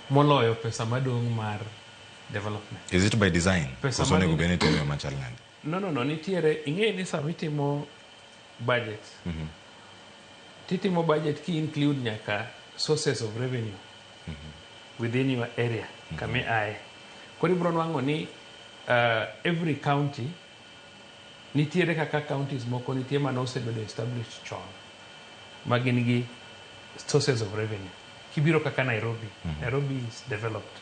moloyo pesa madong' mar development. Is it by design? Pesa Koso onego madong' bed ni itime e yo machal nade? No, nitiere ing'eyo ni sama itimo budget titimo budget ki include nyaka sources of revenue within your area kama iaye. Koro ibiro nwang'o ni every county nitiere kaka counties moko nitie mane osebedo established chon ma gin gi sources of revenue. Kibiro kaka Nairobi, Nairobi is developed.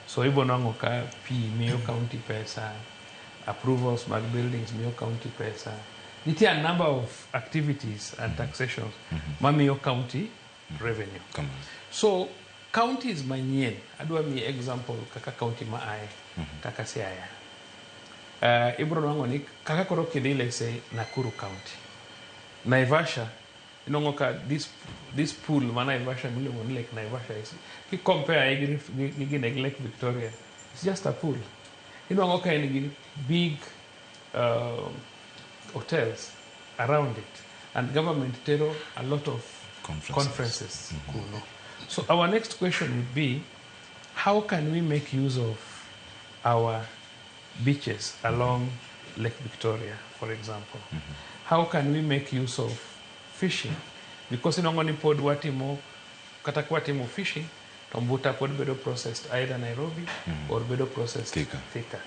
So ibiro nwang'o ka pi miyo county pesa, approvals mag buildings miyo county pesa. Nitie a number of activities and taxations mamiyo county revenue. So counties manyien, adwa miyi example kaka county ma aye, kaka Siaya. Ibro nwang'o ni kaka koro kidhi let's say Nakuru County, Naivasha, inwang'o ka this pool ma Naivasha miluongo ni Lake Naivasha is, ki compare gi gine gi Lake Victoria, it's just a pool. Inwang'o ka en gi big hotels around it, and government tero a lot of conferences kuno. So our next question would be, how can we make use of our beaches along Lake Victoria, for example? How can we make use of fishing? Because inwang'o ni pod watimo, kata ka watimo fishing, to mbuta pod bedo processed either Nairobi or bedo processed Thika. Thika.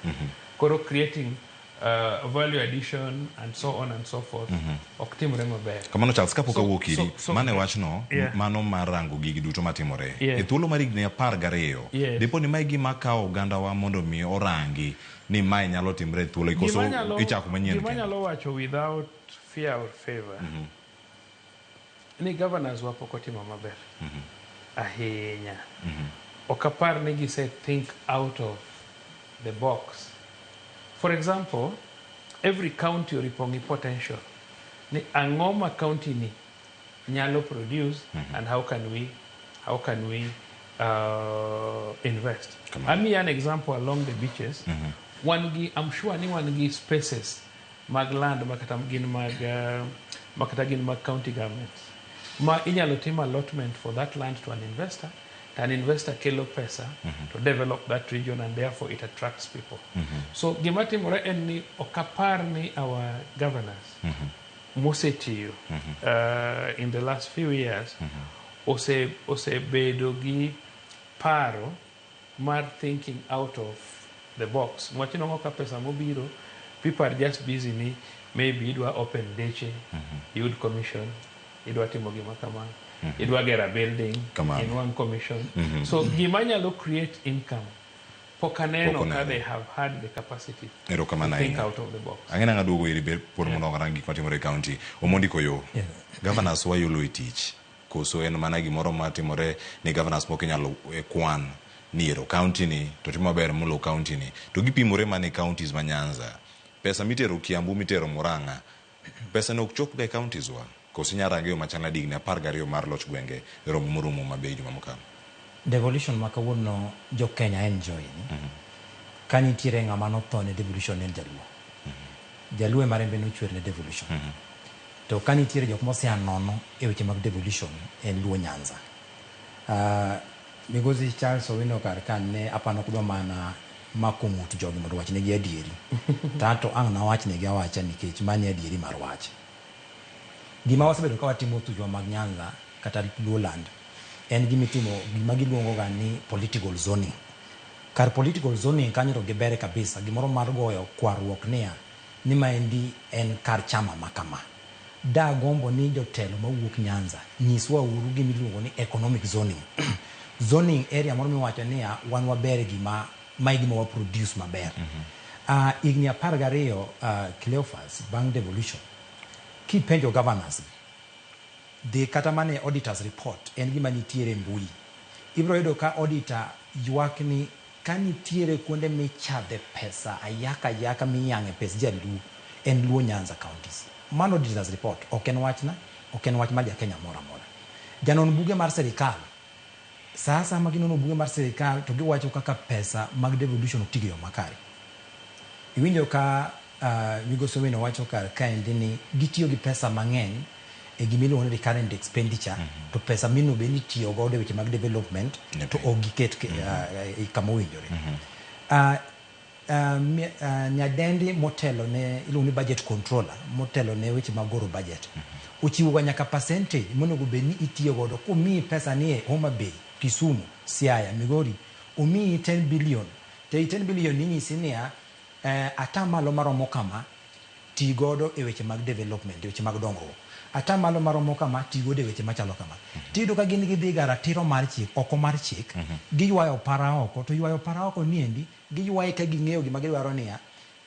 Koro creating value addition and so on and so forth ok timre maber. Kamano Charles, kapok awuok iri, mane wachno, mano mar rango gigi duto matimore. E thuolo mar higni 12, dipo ni mae gima kawo ogandawa mondo mi orangi ni mae nyalo timre e thuolo, koso ichako manyien Gima kendo? nyalo wacho without fear or favor, ni governors wa pok otimo maber ahinya. Ok apar ni gise think out of the box. For example, every county oripo ng'i potential ni ang'o ma county ni nyalo produce and how can we invest. Amiyi an example along the beaches. Wan gi, I'm sure ni wan gi spaces mag land makata gin mag makata gin mag county governments ma inyalo tim allotment for that land to an investor, to an investor kelo pesa to develop that region, and therefore it attracts people. So gima timore en ni ok apar ni our governors mosetiyo in the last few years osebedo gi paro mar thinking out of the box. Nwach inwang'o ka pesa mobiro, people are just busy ni maybe idwa open deche, iyud commission, idwa timo gima kama, idwa gero a building, Kamano. inwang' commission. So gima nyalo create income pok aneno Pok ka oneno. they have had the capacity to Erokamano think ahinya. out of the box. Ang'e nang'a duogo iri ber pod mondo warang gik matimore e county. Omondi koyo. Governors wayolo e tich. Koso en mana gimoro matimore ni governors moko inyalo kwan ni ero county ni to timo maber molo county ni. To gipimore mana e counties ma Nyanza. Pesa mitero Kiambu, mitero Murang'a. Pesa no ok chop ga e counties wa. Koso inyalo range yo machal nade higni 12 mar loch gwenge e romo morumo mabe juma mokalo. Devolution ma kawuono jo Kenya enjoy ni. Ka nitiere ng'ama notho ne devolution en Jaluo. Jaluo ema rembe nochwer ne devolution. To ka nitiere jok mosea nono e weche mag devolution en Luo Nyanza. Migosi Charles Owino kar ka ne apano kudwa mana mako ng'ut jogi mondo owachnegi adieri. To anto ang' nawachnegi awacha nikech mano e adieri mar wach. Gima wasebedo ka watimo thuchwa mag Nyanza kata Luoland en gimitimo gima giluongo ga ni political zoning. Kar political zoning kanyo to gibere kabisa, gimoro mar goyo kwaruok niya ni maendi en kar chama ma kama. Dagombo ni jotelo mawuok Nyanza nyiswa uru gima iluongo ni economic zoning. Zoning area moro miwacho niya wan waber e gima mae gima wa produce maber. Higni 12 Cleophas bang' devolution kipenjo governors dhi kata mana e auditors report en gima nitiere e mbui. Ibiro yudo ka auditor ywak ni ka nitiere kuonde michadhe pesa ayaka ayaka miyang'e pes jaluo en Luo Nyanza counties. Mano auditors report ok en wachna, ok en wach mar ja Kenya moro amora. Janon buge mar sirikal sa asaya ma ginono buge mar sirikal to giwacho kaka pesa mag devolution ok ti gi yo makare. Iwinjo ka Migosi Owino wacho kar kaendi ni gitiyo gi pesa mang'eny e gima iluongo ni recurrent expenditure to pesa mino bed ni itiyo godo e weche mag development to ok giket kama owinjore. Nyadendi motelo ne iluongo ni budget controller motelo ne weche mag goro budget ochiwo ga nyaka percentage monego bed ni itiyo godo komiyi pesa ni e Homa Bay, Kisumu, Siaya, Migori omiyi 10 billion to ei 10 billion inyisi niya atamalo maromo kama ti godo e weche mag development, e weche mag dongruok. Atamalo maromo kama ti godo e weche machalo kama. Tiyudo ka gin gidhi ga ratiro mar chik, oko mar chik, giywayo para oko, to ywayo para oko niendi, giywaye ka ging'eyo gima gidwaro niya,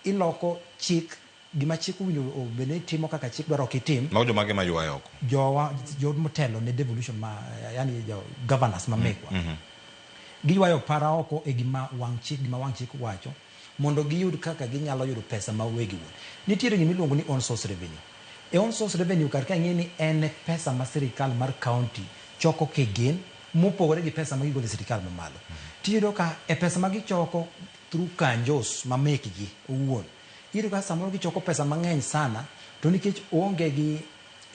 iloko chik, gima chik owinjo obed ni timo kaka chik dwaro ok itim. Mago jomage ma ywayo oko? Jowa, jo motelo ne devolution ma, yani jo governors ma mekwa. Giywayo para oko e gima wang' chik, gima wang' chik wacho. mondo giyud kaka ginyalo yudo pesa ma wegi wuon. Nitiere gima iluongo ni own source revenue. E own source revenue kar ka ing'e ni en pesa ma sirikal mar county choko kigin mopogore gi pesa ma gigolo e sirikal mamalo. Tiyudo ka e pesa ma gichoko through kanjos ma mekgi owuon, iyudo ka samoro gichoko pesa mang'eny sana to nikech onge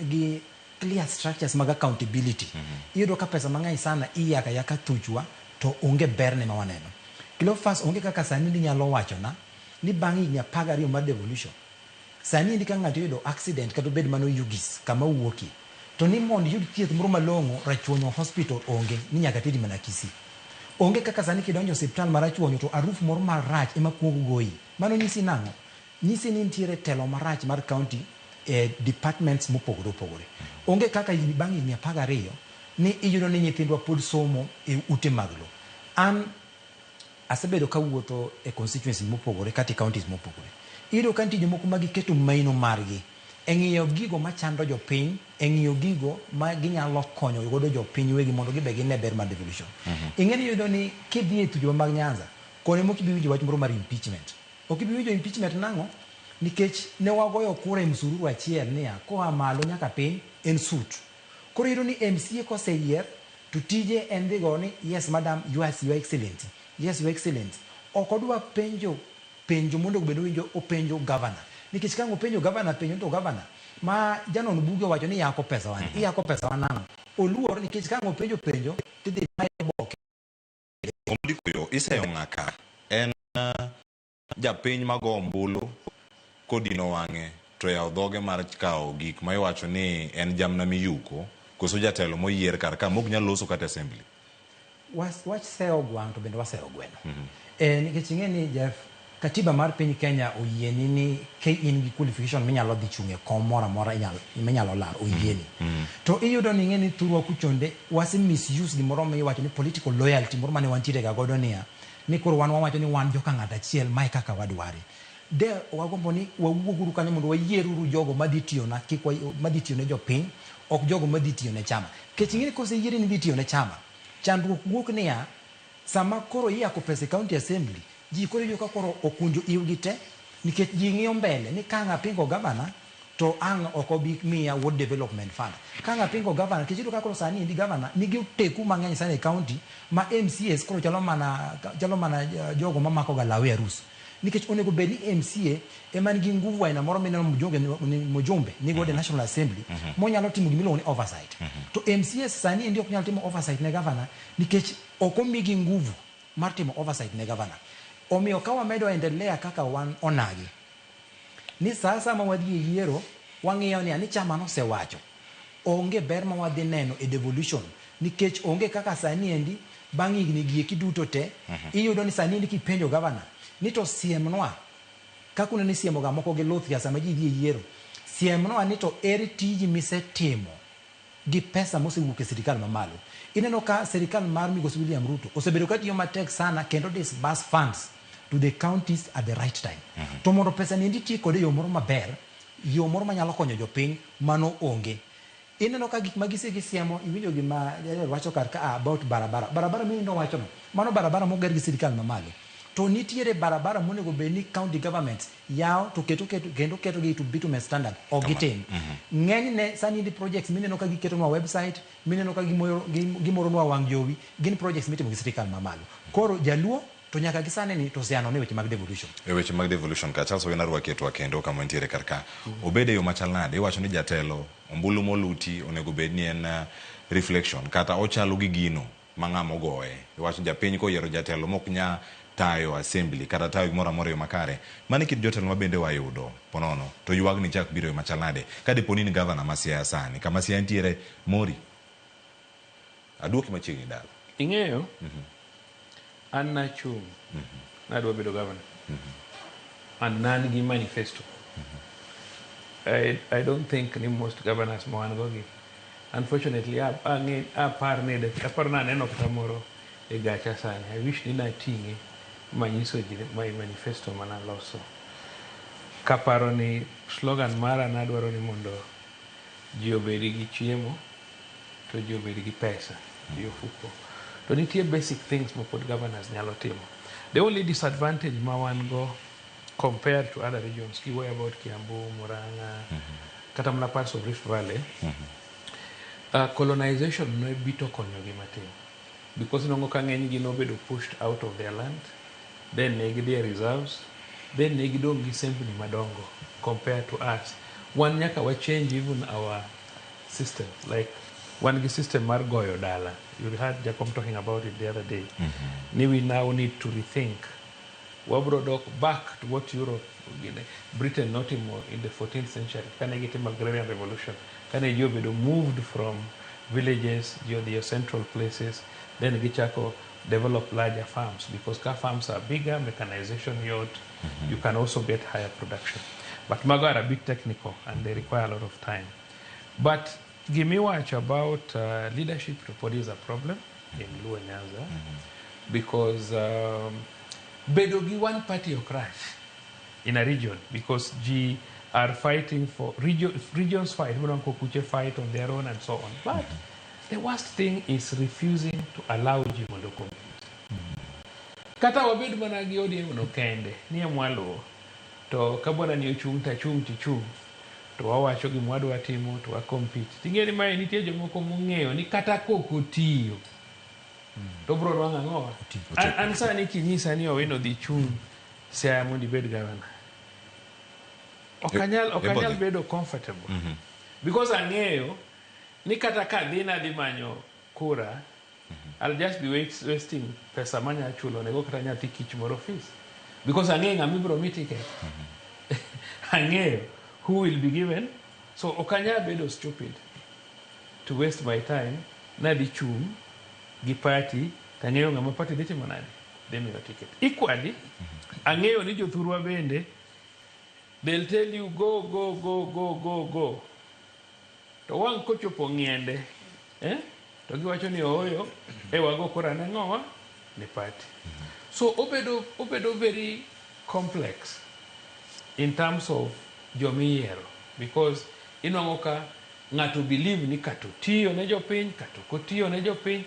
gi clear structures mag accountability, iyudo ka pesa mang'eny sana iyako ayaka thuchwa to onge berne ma waneno. Cleophas, onge kaka sani ninyalo wachona ni bang' higni 12 mar devolution, sani endi ka ng'ato oyudo accident kata obed mana Oyugis kama owuokie, to ni mondo iyud thieth moro malong'o Rachuonyo hospital onge, ni nyaka teri mana Kisii. Onge kaka sani kidonjo e osiptal ma Rachuonyo to aruf moro marach ema kuongo goyi. Mano nyisi nang'o? Nyisi ni nitiere telo marach mar county e departments mopogore opogore. Onge kaka bang' higni 12 ni iyudo ni nyithindwa pod somo e ute mag lo. An asebedo kawuotho e constituencies mopogore kata e counties mopogore. Iyudo ka nitie jomoko ma giketo maino margi e ng'iyo gigo machando jopiny, e ng'iyo gigo ma ginyalo konyo godo jopiny wegi mondo gibe gine ber mar devolution. Ing'e ni iyudo ni kidhi e thuchwa mag Nyanza, koni mok ibi winjo wach moro mar impeachment. Ok ibi winjo impeachment nang'o? Nikech ne wagoyo kura e msururu achiel niya, koa malo nyaka piny en suit. Koro iyudo ni MCA koseyier to tije en dhi go ni yes madam, yes your excellency, yes your excellency. Ok odwa penjo penjo mondo obed owinjo openjo governor. Nikech ka ang' openjo governor penjo to governor ma janon buge owacho ni iyako pesa wa ni, iyako pesa wa nang'o? Oluor nikech ka ang' openjo penjo tidhi maye oboke. Omondi koyo iseyo ng'aka en japiny mago ombulu kodino wang'e to yawo dhoge mar kawo gik ma iwacho ni en jamna miyuko koso jatelo moyier kar ka mok nyal loso kata assembly. Wach seyo gwang' to bende waseyo gweno. Nikech ing'e ni Jeff, katiba mar piny Kenya oyieni ni ka in gi qualification minyalo dhi chung' e kom moro amora minyalo laro, oyieni. To iyudo ni ing'e ni thurwa kuchonde wase misuse gimoro miwacho ni political loyalty moro mane wantiere ga godo niya, ni koro wan wawacho ni wan joka ng'ato achiel, mae kaka wadware. De wagombo ni wawuoguru kanyo mondo wayieruru jogo madhi tiyona, kik madhi tiyo ne jopiny, ok jogo madhi tiyo ne chama. Nikech ing'e ni koseyieri ni idhi tiyo ne chama, chandruok wuok niya, sama koro iyako pesa e county assembly, ji koro iyudo ka koro okunjo iwgi te, nikech ji ng'iyo mbele ni ka ang' apingo governor, to ang' ok obi miya ward development fund. Ka ang' apingo governor, nikech iyudo ka koro sani endi governor nigi oteku mang'eny sana e county, ma MCAs koro chalo mana jogo mamako ga law e arus. Nikech onego bed ni MCA ema nigi nguvu aina moro mineno mjumbe ni godo e National Assembly, monyalo timo gima iluongo ni oversight. To MCAs sani endi ok nyal timo oversight ne governor, nikech ok omigi nguvu mar timo oversight ne governor. Omiyo ka wamedo endelea kaka wan onagi, ni sa asaya ma wadhi e yiero, wang'iyo niya, ni chama nosewacho, onge ber ma wadhi neno e devolution, nikech onge kaka sani endi, bang' higni gi eki duto te, iyudo ni sani endi kipenjo governor, ni to siemnwa, kaka uneno isiemo ga moko gi luth ga sama ji dhi e yiero, siemnwa ni to ere tiji misetimo gi pesa mosewuok e sirikal mamalo. Ineno ka sirikal mar Migosi William Ruto osebedo ka tiyo matek sana kendo disburse funds to the counties at the right time. To mondo pesa ni endi ti kode e yo moro maber, yo moro manyalo konyo jopiny, mano onge. Ineno ka gik ma gise gisiemo, iwinjo gima Jared wacho kar ka about barabara. Barabara mineno wachono, mano barabara moger gi sirikal mamalo. To nitiere barabara monego bed ni county governments yawo to keto keto kendo keto gi to bitumen standard, ok gitim. Ng'enyne sani endi projects mineno ka giketonwa website, mineno ka gimoronwa wang' jowi, gin projects mitimo gi sirikal mamalo. Koro jaluo to nyaka gi sani ni to oseano ne weche mag devolution. E weche mag devolution ka, Charles Owino arwaki e twak kendo kama nitiere kar ka. Obed e yo machal nade? Iwacho ni jatelo ombulu moluti onego bed ni en reflection kata ochalo gi gino ma ng'ama ogoye. Iwacho ni japiny koyiero jatelo mok nya tayo assembly kata tayo gimoro amora e yo makare, mano e kit jotelo ma bende wayudo ponono to ywagni chak biro e yo machal nade? Ka dipo ni in gavana ma Siaya sani, kama Siaya nitiere mori. Aduoki machiegni dala. Ing'eyo, an nachung' nadwa bedo governor and nan gi manifesto. I don't think ni most governors ma wan go gi, unfortunately, ang'e apar ni apar naneno kata moro e gacha sani. I wish ni nating'e manyiso ji my manifesto manaloso. Kaparo ni slogan mara nadwaro ni mondo ji obed gi chiemo to ji obed gi pesa e ofuko. To nitie basic things ma pod governors nyalo timo. The only disadvantage ma wan go compared to other regions, kiwuoyo about Kiambu, Murang'a, kata mana parts of Rift Valley, colonization ne bito konyogi matin. Because inwang'o ka ng'eny gi nobedo pushed out of their land, then ne gidhi e reserves, then ne gidong' gi sembni madongo compared to us. Wan nyaka wa change even our system. Like, wan gi system mar goyo dala. You heard Jacob talking about it the other day. Ni we now need to rethink. Wabro dok back to what Europe, Britain notimo in the 14th century. Kane gitimo agrarian revolution. Kane ji obedo moved from villages, ji odhi e central places, then gichako develop larger farms, because ka farms are bigger, mechanization yot, you can also get higher production. But mago are a bit technical and they require a lot of time. But gimiwacho about leadership to pod is a problem in Luo Nyanza, because bedo gi one party ok rach in a region, because ji are fighting for region, regions fight, kuche fight on their own and so on. But the worst thing is refusing to allow ji mondo compete. Kata wabed mana gi ODM no kende, ni e mwaluwo, to ka bwana ni ochung' tachung' tichung', to wawacho gima wadwa timo to wa compete. Ting'e ni mae nitie jomoko mong'eyo ni kata kok otiyo, to bro nwang'o ang'owa. An sani kinyisa ni Owino dhi chung' Siaya mondo ibed governor, ok anyal bedo comfortable. Because ang'eyo ni kata ka dhi nadhi manyo kura, I'll just be wasting pesa manya chulo nego kata nyathi kich moro fees. Because ang'eyo ng'ama ibiro mi ticket. Ang'eyo who will be given. So ok anyal bedo stupid to waste my time nadhi chung' gi party tang'eyo ng'ama party dhi timo nade, dhi miyo ticket. Equally, ang'eyo ni jothurwa bende they'll tell you go, go, go, go, go, go. To wang' kochopo ng'iende, eh? To giwacho ni ooyo, e wago kura ne ng'owa ne party. So obedo very complex in terms of jomiyiero, because inwang'o ka ng'ato believe ni kata otiyo ne jopiny kata ok otiyo ne jopiny,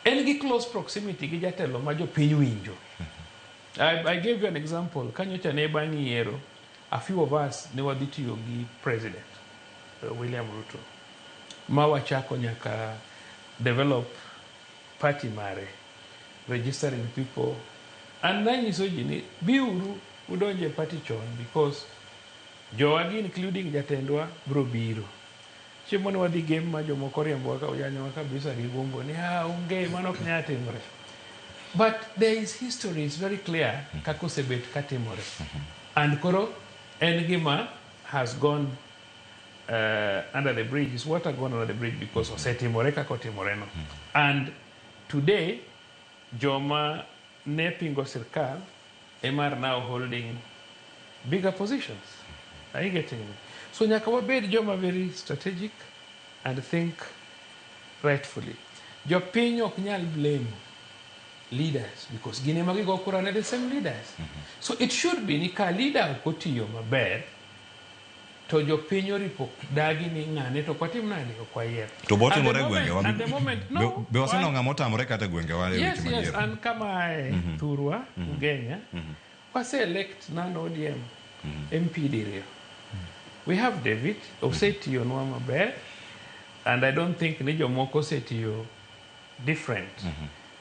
en gi close proximity gi jatelo ma jopiny winjo. I gave you an example. Kanyocha ne bang' yiero, a few of us ne wadhi tiyo gi president William Ruto, ma wachako nyaka develop party mare, registering people, and nanyiso ji ni biuru udonje party chon, because jowagi including jatendwa bro biro. Chieng' mane wadhi game ma jomoko riembowa ka oyanyowa kabisa gi gumbo ni ah, onge mano ok nyal timore. But there is history, is very clear kaka osebet katimore. And koro en gima has gone under the bridge, is water gone under the bridge, because osetimore kaka otimore no. And today joma ne pingo sirkal ema are now holding bigger positions. Are you getting me? So nyaka wabed joma very strategic and think rightfully. Jopiny ok nyal blame leaders, because gin ema gigo kura ne the same leaders. So it should be ni ka leader ok otiyo maber, to jopiny oripo dagi ni ng'ane to ok watim nade, ok wayier. To botimore e gwengewa. And the moment, no, Be waseneno ng'ama otamore kata e gwengewa e yes, weche yes, madier? An kama ae, thurwa, Ugenya, wase elect non ODM MP diriyo. We have David, osetiyonwa maber, and I don't think ni jomoko osetiyo different,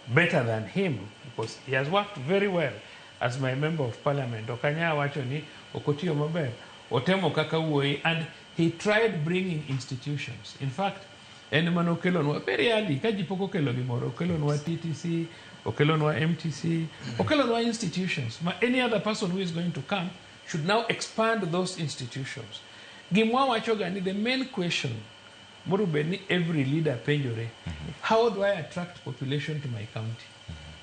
better than him, because he has worked very well as my member of parliament. Ok anyal wacho ni ok otiyo maber. Otemo kaka wuoyi, and he tried bringing institutions. In fact, en manokelonwa very early, ka ji pok okelo gimoro, okelonwa TTC, okelonwa MTC, okelonwa institutions. Ma any other person who is going to come should now expand those institutions. Gimwa wachoga ni the main question moro bed ni every leader penjore, how do I attract population to my county?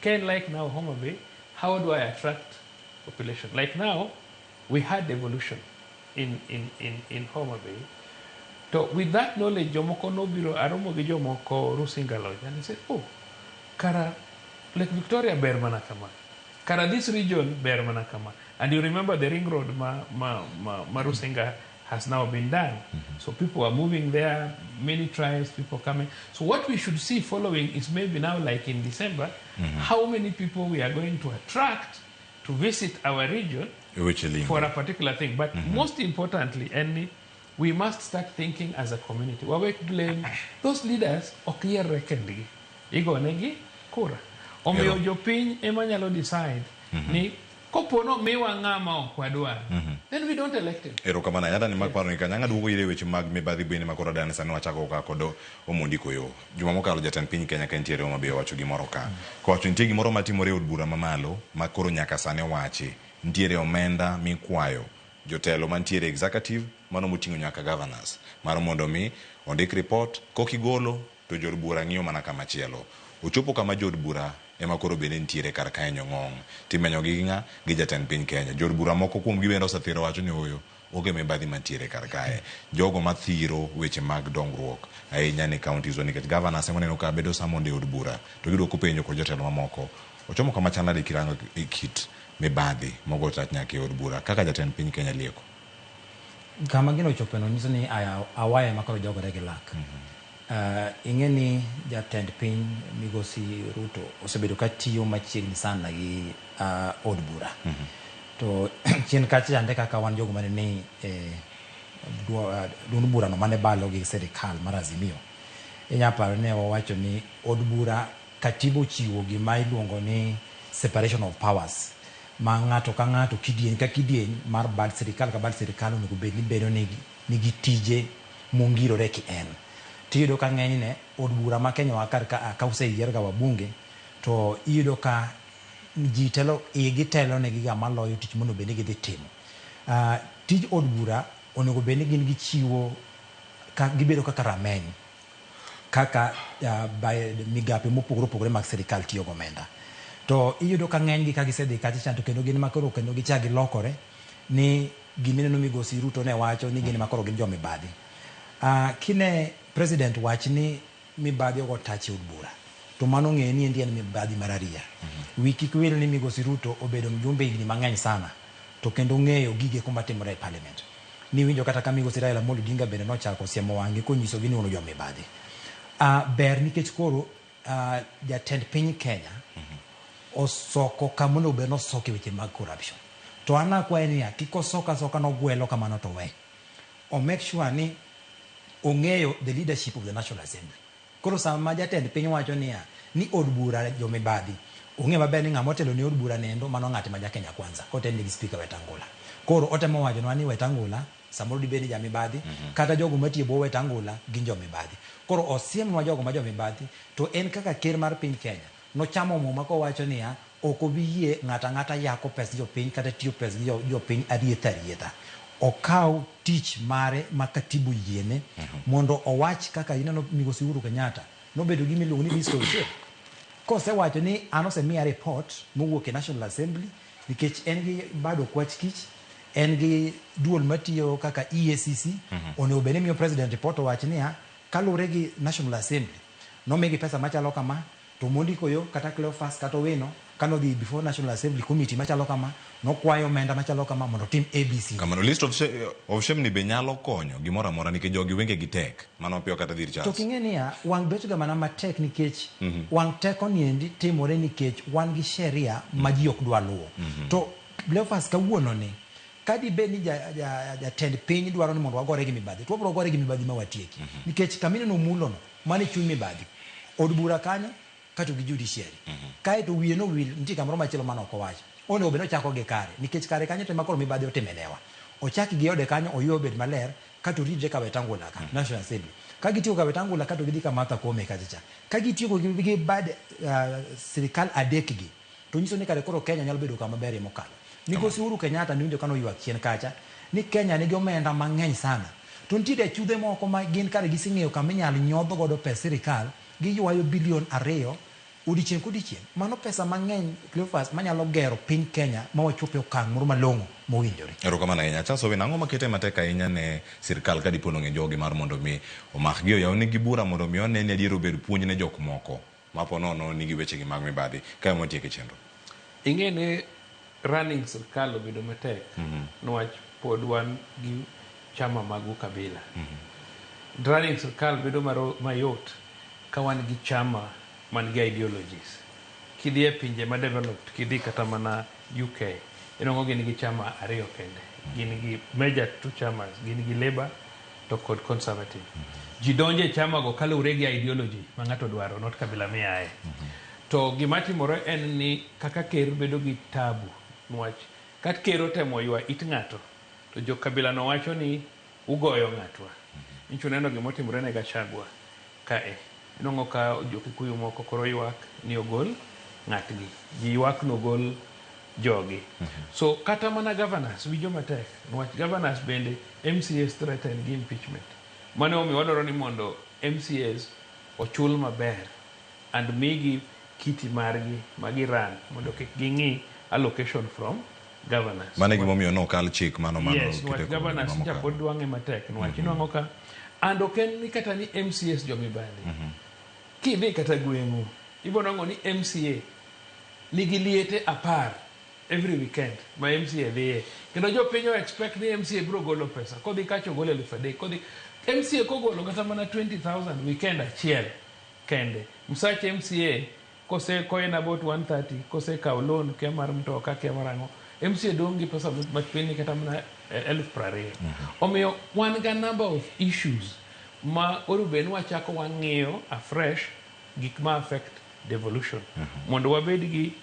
Ken, like now Homa Bay, how do I attract population? Like now, we had devolution in Homa Bay. To with that knowledge, jomoko nobiro, aromo gi jomoko Rusinga Lodge, and he said, oh, kara, Lake Victoria ber mana kama. Kara this region ber mana kama. And you remember the ring road ma Rusinga has now been done. So people are moving there, many tribes, people coming. So what we should see following is maybe now, like in December, how many people we are going to attract to visit our region Weche limbe. for a particular thing. But most importantly, Andy, we must start thinking as a community. Wawek blame those leaders ok yierre kendgi. Igonegi kura. Omiyo jopiny ema nyalo decide ni kopo nomiwa ng'ama ok wadwar, then we don't elect him. Erokamano ahinya dani mag paro ni kanyanga duogo ire weche mag mibadhi bende ma koro dani sani wachako ka kod Omondi Koyo. Juma mokalo jatend piny Kenya ka entiere Homa Bay owacho gimoro ka. Kowacho nitie gimoro matimore e od bura mamalo ma koro nyaka sani owachi. Nitiere omenda mikwayo jotelo mantiere executive mano moting'o nyaka governors mar mondo mi ondik report kokigolo to jood bura ng'iyo mana kama chielo. Ochopo kama jood bura ema koro bende nitiere kar kae nyong'ong. Timenyogi gi ng'a? Gi jatend piny Kenya. Jood bura moko kuom gi bende osethiro wacho ni ooyo onge mibadhi mantiere kar kae. Jogo mathiro weche mag dongruok ahinya ni counties wa nikech governors ema waneno ka bedo summoned e od bura to gidwoko penjo kod jotelo mamoko. Ochomo kama chal nade kirango e kit mibadhi mogo tach nyaka e od bura kaka jatend piny Kenya lieko. Kama gino ochopeno nyiso ni aya awaya ema koro jogore gi lak. Ing'e ni jatend piny migosi Ruto osebedo ka tiyo machiegni sana gi od bura. To chien kacha chande kaka wan jogo mane ni e duond burano mane balo gi sirikal mar Azimio. Inya paro ni wawacho ni od bura katiba ochiwo gima iluongo ni separation of powers ma ng'ato ka ng'ato kidieny ka kidieny mar bad sirikal ka bad sirikal onego bed ni bedo nigi tije mongirore ki en. Tiyudo ka ng'enyne od bura ma Kenya wa kar ka ka oseyier ga wabunge to iyudo ka ji telo igi telo negi ga maloyo tich monego bed ni gidhi timo. Tij od bura onego bed ni gin gichiwo ka gibedo kaka rameny kaka migape mopogore opogore mag sirikal tiyo gomenda. To iyudo ka ng'enygi ka gisedhi kacha cha to kendo gin makoro kendo gichak gilokore ni gimineno migosi Ruto ne wacho ni gin makoro gin jomibadhi. Kine president wach ni mibadhi ogo tach e od bura to mano ng'e ni endi en mibadhi mar ariya. Wi kik wil ni migosi Ruto obedo mjumbe higni mang'eny sana to kendo ong'eyo gige kuma timore e parliament. Niwinjo kata ka migosi Raila Amolo Odinga bende nochako siemo wang'e konyisogi ni un jomibadhi. Ber nikech koro jatend piny Kenya osoko kama onego bed ni osoko e weche mag corruption. To an akwaye niya, kik osok asoka nogwelo kamano to we. O make sure ni ong'eyo the leadership of the National Assembly. Koro sama jatend piny wacho niya, ni od bura jomibadhi, ong'e maber ni ng'ama otelo ne od bura nendo mano ng'at ma ja Kenya Kwanza, kotelne gi Speaker Wetangula. Koro otemo wachonwa ni Wetangula samoro dibed ni jamibadhi, kata jogo matiyo e bwo Wetangula gin jomibadhi. Koro osiemnwa jogo ma jomibadhi, to en kaka ker mar piny Kenya, nochamo muma kowacho niya, ok obi yie ng'ato ang'ata yako pes jopiny kata tiyo pes gi jopiny arietha arietha. Okaw tich mare ma katibu yiene mondo owach kaka ineno migosi Uhuru Kenyatta nobedo gi miluongo ni list of shame. Kosewacho ni an osemiya report mowuok e National Assembly nikech en gi bad okwach kich, en gi duol matiyo kaka EACC, onego bed ni miyo president report owach niya, kaluwore gi National Assembly, nomigi pesa machalo kama, to mondiko yo kata Cleophas kata Owino kanodhi before National Assembly committee machalo kama, nokwayo omenda machalo kama mondo otim ABC. Kamano list of shame ni be nyalo konyo gimoro amora nikech jogi wenge gi tek mano piyo kata dhir To Charles. king'e niya, wang' bet ga mana matek nikech wang' teko niendi timore nikech wan gi sheria ma ji ok dwa luwo. To Cleophas kawuono ni ka dibed ni jatend piny dwaro ni mondo wagore gi mibadhi, to wabiro gore gi mibadhi ma watieki. Nikech kamineno mulono, mano e chuny mibadhi. Od bura kanyo kato gi judiciary. Kaeto wiye nowil nitie kamoro machielo mane ok owacho. Onego bed ni ochako gi kare nikech kare kanyo to ema koro mibadhi otime newa. Ochak gi ode kanyo oywe obed maler kato oridre ka Wetangula ka, National Assembly. Ka gitieko ka Wetangula kato gidhi ka Martha Koome kacha cha. Ka gitieko gi bad sirikal adek gi to nyiso ni kare koro Kenya nyalo bedo kama berie mokalo. Migosi Uhuru Kenyatta niwinjo ka noywak chien kacha ni Kenya nigi omenda mang'eny sana. To nitie achudhe moko ma gin kare giseng'eyo kama inyalo nyodh godo pes sirikal, giywayo bilion 2 odiochieng' kodiochieng'. Mano pesa mang'eny Cleophas manyalo gero piny Kenya ma wachop e okang' moro malong'o mowinjore. Erokamano ahinya. Charles Owino, ang'o makete matek ahinya ne sirikal ka dipo nong'e jogi mar mondo mi omakgi oyawnegi bura mondo mi one ni adier obed puonj ne jok moko ma po nono nigi wechegi mag mibadhi ka ema watieke chenro? Ing'e ni running sirikal obedo matek niwach pod wan gi chama mag ukabila. Running sirkal bedo mayot ka wan gi chama man gi ideologies. Kidhi e pinje ma developed, kidhi kata mana UK, inwang'o gin gi chama ariyo kende. Gin gi major two chamas, gin gi Labour to kod Conservative. Ji donjo e chama go kaluwore gi ideology ma ng'ato dwaro, not kabila miaye. To gima timore en ni kaka ker bedo gi tabu, niwach ka ker otemo ywa it ng'ato, to jo kabila no wacho ni ugoyo ng'atwa. Nyicho uneno gimotimore ne Gachagua kae. Inwang'o ka jo Kikuyu moko koro ywak ni ogol ng'atgi. Ji ywak ni ogol jogi. So kata mana governors winjo matek, niwach governors bende MCAs threaten gi impeachment. Mano omiyo wadwaro ni mondo MCAs ochul maber and migi kiti margi ma giran mondo kik ging'i allocation from governors. Mano e gimomiyo nokal chik mano mano. Yes, niwach governors nyicha pod dwang'e matek, niwach inwang'o ka and ok en ni kata ni MCAs jomibadhi. Kidhi kata gweng'u, ibiro nwang'o ni MCA nigi liete 10 every weekend ma MCA dhiye. Kendo jopiny o expect ni MCA biro golo pesa. Kodhi kacha ogolo 3,000. Kodhi MCA kogolo kata mana 20,000 weekend achiel kende. Msach MCA kose koen about 130, kose kawo loan kia mar mtoka kia mar ang'o, MCA dong' gi pesa mapiny kata mana 20,000. Omiyo wan ga number of issues ma onego bed ni wachako wang'iyo afresh gik ma affect devolution. Mondo wabed gi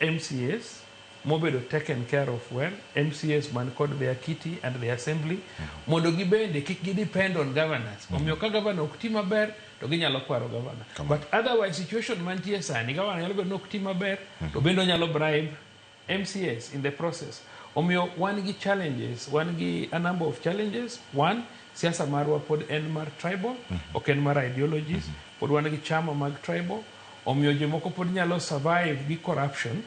MCAs mobedo taken care of well, MCAs man kod their kitty and their assembly, mondo gibende kik gi depend on governors. Omiyo ka governor ok ti maber, to ginyalo kwaro governor. But otherwise situation mantie sani, governor nyalo bedo ni ok ti maber, to bende onyalo bribe MCAs in the process. Omiyo wan gi challenges, wan gi a number of challenges. One, siasa marwa pod en mar tribal, ok en mar ideologies. Pod wan gi chama mag tribal. Omiyo jomoko pod nyalo survive gi corruption,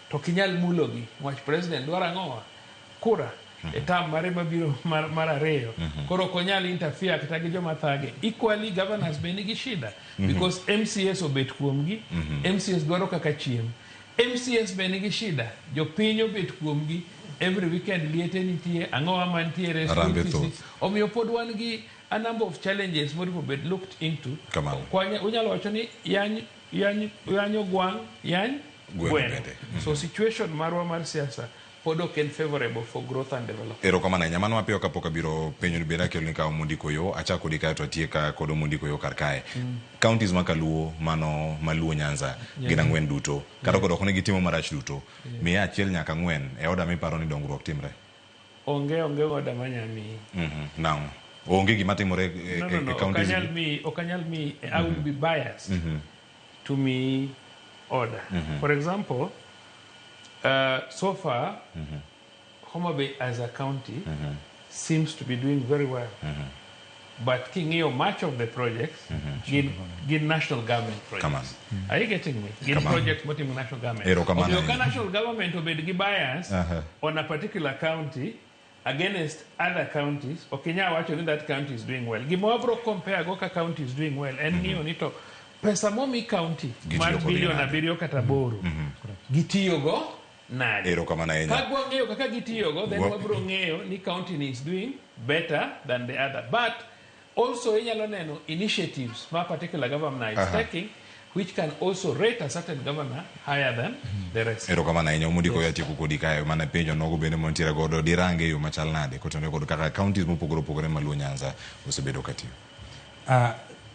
to ok inyal mulogi. Niwach president dwaro ang'owa? Kura. E term mare mabiro mar ariyo. Koro ok onyal interfere kata gi joma thage. Equally, governors be nigi shida. Because MCAs obet kuomgi, MCAs dwaro kaka chiem. MCAs be nigi shida. Jopiny obet kuomgi. Every weekend liete nitie, ang'owa mantiere, school Harambee fees thoth. Omiyo pod wan gi a number of challenges moripo bed looked into. Kamano. Unyalo wacho ni yanyo gwang', yany Gweno gweno. bende. So situation marwa mar siasa pod ok en favorable for growth and development. Erokamano ahinya. Mano mapiyo kapok abiro penjo ni bende akeloni ka Omondi Koyo, achako kodi kae to atieka kod Omondi Koyo kar kae. Counties ma Kaluo, mano Maluo Nyanza, gin 4 duto. Kata kodok ni gitimo marach duto, miya 1 nyaka 4 e oda miparo ni dongruok timre. Onge oda manya miyi. Nang'o? Onge gima timore No, no, no. e counties Ok anyal miyi, ok anyal miyi, I will be biased to miyi order. For example, so far, Homa Bay as a county seems to be doing very well. But king'iyo much of the projects, gin national government projects. Come on. Are you getting me? Gin Come on. projects motimo national government. Erokamano Omiyo ka ahinya. national government obed gi bias on a particular county against other counties, ok inyal wacho ni that county is doing well. Gima wabro compare go ka county is doing well, en ng'iyo ni to pesa momi county Gitiyo mar kode bilion nade? 7 kata 8, gitiyogo nade? Erokamano ahinya. Ka wang'eyo kaka gitiyogo, then wabro ng'eyo ni county ni is doing better than the other. But also inyalo neno initiatives ma particular governor is taking, which can also rate a certain governor higher than the rest. Erokamano ahinya. Omondi Koyo atieko kodi kae mana penjo nogo bende mantiere godo dirange e yo machal nade kotenore kod kaka counties mopogore opogore ma Luo Nyanza osebedo katiyo.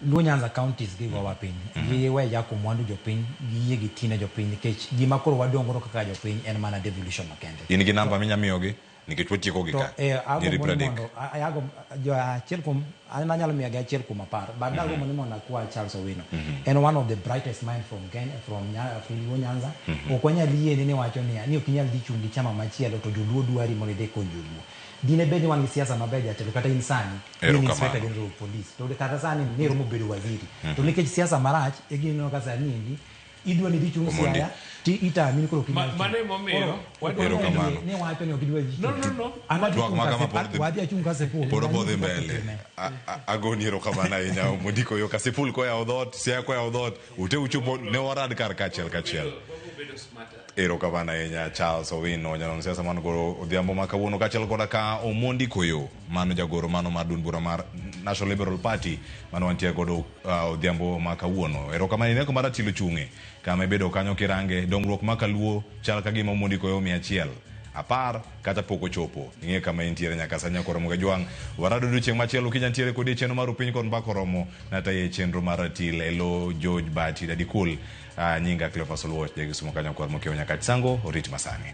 Luo Nyanza counties gi gowa piny. Giwe jako mwandu jopiny, giyie gitine jopiny nikech gima koro wadong' godo kaka jopiny en mana devolution makende. In gi namba minya miyogi nikech watieko gi To, ka. agombo Nyiri ni 30. mondo, jo achiel kuom, an anyalo miyogi 1 kuom 10, but agombo ni mondo akwa Charles Owino. En one of the brightest mind from Kenya, from Luo Nyanza. Ok wanyal yiene ni wacho niya, ni ok inyal dhi chung' gi chama machielo to joluo dwari mondo idhi kony joluo. Dine bed ni wan gi siasa maber jatelo kata in sani, in Erokamano. inspector general of police. To kata sani ni romo bedo waziri. To nikech siasa marach, e gino ka sani endi Idwa ni dhi chung' Omondi. Siaya ti itami ni koro ok inyal chung'. Mano emomiyo Koro, wadwaro Erokamano. ni wacho ni ok idwa dhi No, chung'. no, no. An adhi Twak chung' ma kama Kasipul, pod dhi- wadhi achung' Kasipul. Pod Nanyisi obodhi kaka mbele. itime. Agoni erokamano ahinya Omondiko yo Kasipul koyawo dhoot, Siaya koyawo dhoot, ute uchopo ne warad kar kachiel kachiel. Bedo smarter. Erokamano ahinya Charles Owino, janon siasa man koro odhiambo ma kawuono kaachiel koda ka Omondi Koyo, mano jagoro mano mar duond bura mar National Liberal Party mano wantie godo odhiambo ma kawuono. Erokamano ineko mar Atilo Chung'e kama ibedo kanyo kirange dongruok ma kaluo chal ka gima Omondi Koyo 100 10 kata pok ochopo. Ing'e kama intiere nyaka sani nyakoro Mugajwang'. Warado odiochieng' machielo kinya ntiere kodi e chenro mar Upiny kod Mbaka Oromo nataye chenro mar Ratil elo George Bati Dadikul. Nyinga Cleophas Oluoch, jagisumo kanyo kod Mokeo Nyakach Sango, orit masani.